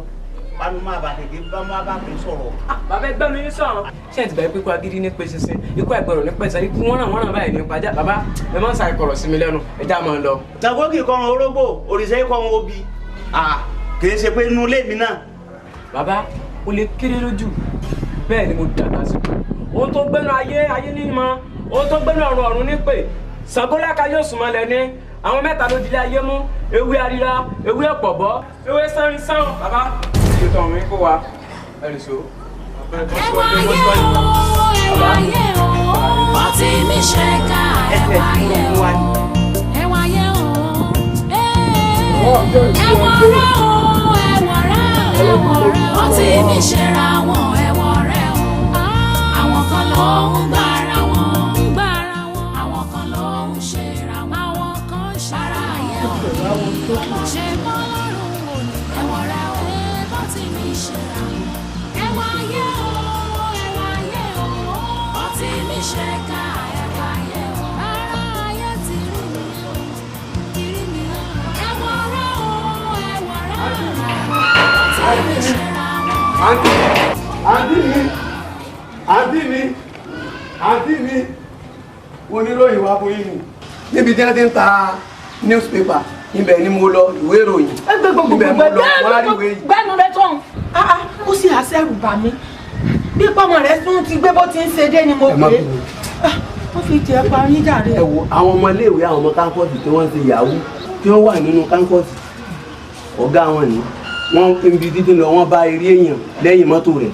Panu máa bà kèké bá má bà kè sọ̀rọ̀. Bàbá ẹgbẹ́ mi ní sọ̀rọ̀. Ṣé ẹ ti bẹ̀rẹ̀ pé ikú agídí ní pé ṣinṣin, ikú àìgbọràn ní pẹ̀sẹ̀, ikú wọ́n ràn wọ́n ràn báyìí ní pàjá. Bàbá ẹ má ń sa ìkọ̀rọ̀ sí mi lẹ́nu, ẹ já máa ń lọ. Ṣàngó kì í kọrun orógbò, òrìṣà yìí kọrun obì. Kì í ṣe pé inú ilé mi náà. Bàbá, o lè kéré lójú, bẹ́ẹ̀ ni mo dàgbà sí. Ohun tó gbénu ayé, ayé ní mọ, ohun tó gbénu ọ̀run ọ̀run ní pè. Ṣàngó láka yóò sùn mọ́lẹ̀ ní. Àwọn mẹ́ta ló dilé ayé mú, ewé arira, ewé ọ̀pọ̀bọ́, ewé sánrin sán. Bàbá, ètò ọ̀run yín kó wa, ẹ lè so. Ẹwà ayé o, ẹwà ayé o, ọtí mi ṣe ká ẹwà ayé o, ẹwà ayé o, ẹwà rẹ o, ẹwà rẹ o, ọtí mi ṣe ra wọn ẹwà rẹ o, àwọn kan ló ń gbára wọn, àwọn kan ló ń ṣe ra wọn, àwọn kan ń ṣara ayé o, ṣe mọ́ lọ́rùn òní ẹwà rẹ o, bọ́tí mi ṣe ra wọn. Ẹwà ayé o, ẹwà ayé o, ọtí mi ṣe ká ẹwà ayé o. Ara ayé ti rí mi o, ti rí mi o. Ẹwà rẹ o, ẹwà rẹ o, ọtí mi ṣe ra wọn. Àǹtí àǹtí mi, àǹtí mi, àǹtí mi, oníròyìn wa fún yín ni. Níbi tí wọ́n ti ń ta newspaper, ibẹ̀ ni mo lọ, ìwé ìròyìn. Ibẹ̀ mo lọ, wọ́n á rí ìwé yìí. Gbẹ́nu rẹ tán, ó sì àṣẹrù bà mí bí pọ́mọ rẹ tún ti gbé bó ti ń ṣe dé ni mo Ẹ má pè é. bínú. Wọ́n fi tiẹ̀ pa yín jàre. Ẹ wo àwọn ọmọ iléèwé, àwọn ọmọ kánkọ́ọ̀sì tí wọ́n ń ṣe yahoo tí wọ́n wà nínú kánkọ́ọ̀sì, ọ̀gá wọn ni wọ́n ń bi títí lọ, wọ́n bá eré èèyàn lẹ́yìn mọ́tò rẹ̀.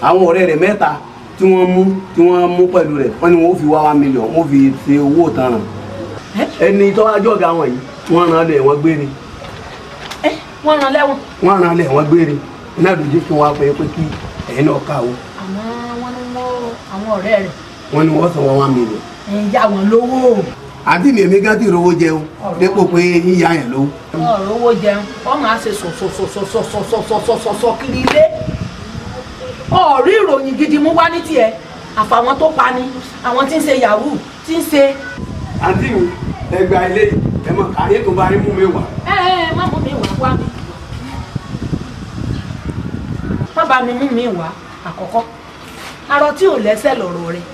Àwọn ọ̀rẹ́ rẹ̀ mẹ́ta tí wọ́n mú pẹ̀lú rẹ̀, wọ́n ní wọ́n fi wá 1 million, wọ́n fi ṣe owó ìtanràn. Ẹni tó wájú ọ̀gá wọn yìí, wọ́n rán lẹ̀ wọ́n gbére. Wọ́n rán lẹ́wọ̀n. Wọ́n rán lẹ̀ wọ́n gbére. Iná ló jẹ́ kí wọ́n á pẹ́ pé kí ẹ̀yin náà kà ó. Àmọ́ wọ́n ní wọ́n àwọn ọ̀rẹ́ rẹ̀ Wọ́n ní wọ́n san wọ́n 1 million. Ń yá wọn lówó. Àǹtí mi, èmi gán ti rówó jẹun dépò pé yíya yẹn lówó. Ọ̀rọ̀ owó jẹun, wọ́n máa ṣe sọ̀sọ̀sọ̀sọ̀sọ̀sọ̀sọ̀ kiri ilé. Ọ̀rí ìròyìn gidi mú wá ní tiẹ̀, àfàwọn tó pa ni, àwọn tí ń ṣe yahoo tí ń ṣe. Àǹtí mi, ẹ gba ilé yìí, ẹ mọ káyé tó bá rí mú mi wá. Ẹ ẹ má mú mi wá wá mi. Má bá mi mú mi wá àkọ́kọ́. Arọ tí ò lẹ́sẹ̀ lọ̀rọ̀ rẹ̀,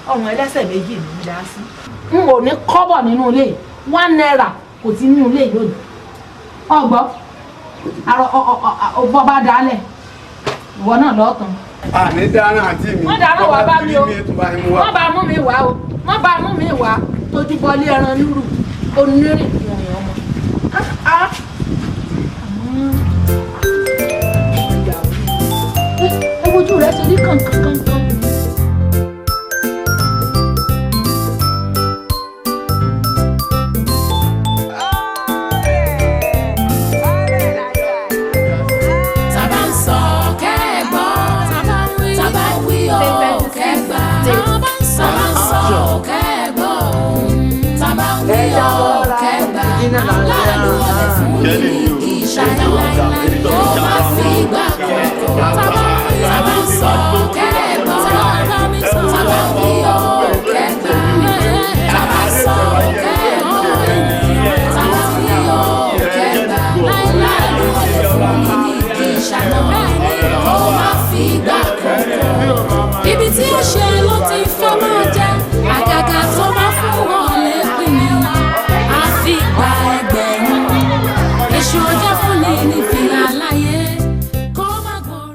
ọrùn ẹlẹ́sẹ̀ méjì ló ń dá sí. N ò ní kọ́bọ̀ nínú ilé yìí, ₦1 kò sí nínú ilé yìí lónìí. Ọgbọ́, arọ ọ bọ́ bá dálẹ̀, ìwọ náà lọ́ọ̀tàn. Àní dáná, àǹtí mi. Wọ́n dáná wá bá mi o. Tó bá rí mú wá. Wọ́n bá mú mi wá o, wọ́n bá mú mi wá tójú bọlé ẹran lúrù onírìn ìrìn ọmọ. Ah, ah. Àmọ́ kankankankan. Tàbá ń sọ kẹ́gbọ́, tàbá ń wí ó kẹ́gbà, tàbá ń sọ kẹ́gbọ́, tàbá ń wí ó kẹ́gbà, láàlú ọ̀lẹ̀ fún mi kì í ṣàyàn láìláì, ó máa fi gbà kọ̀ọ̀kan.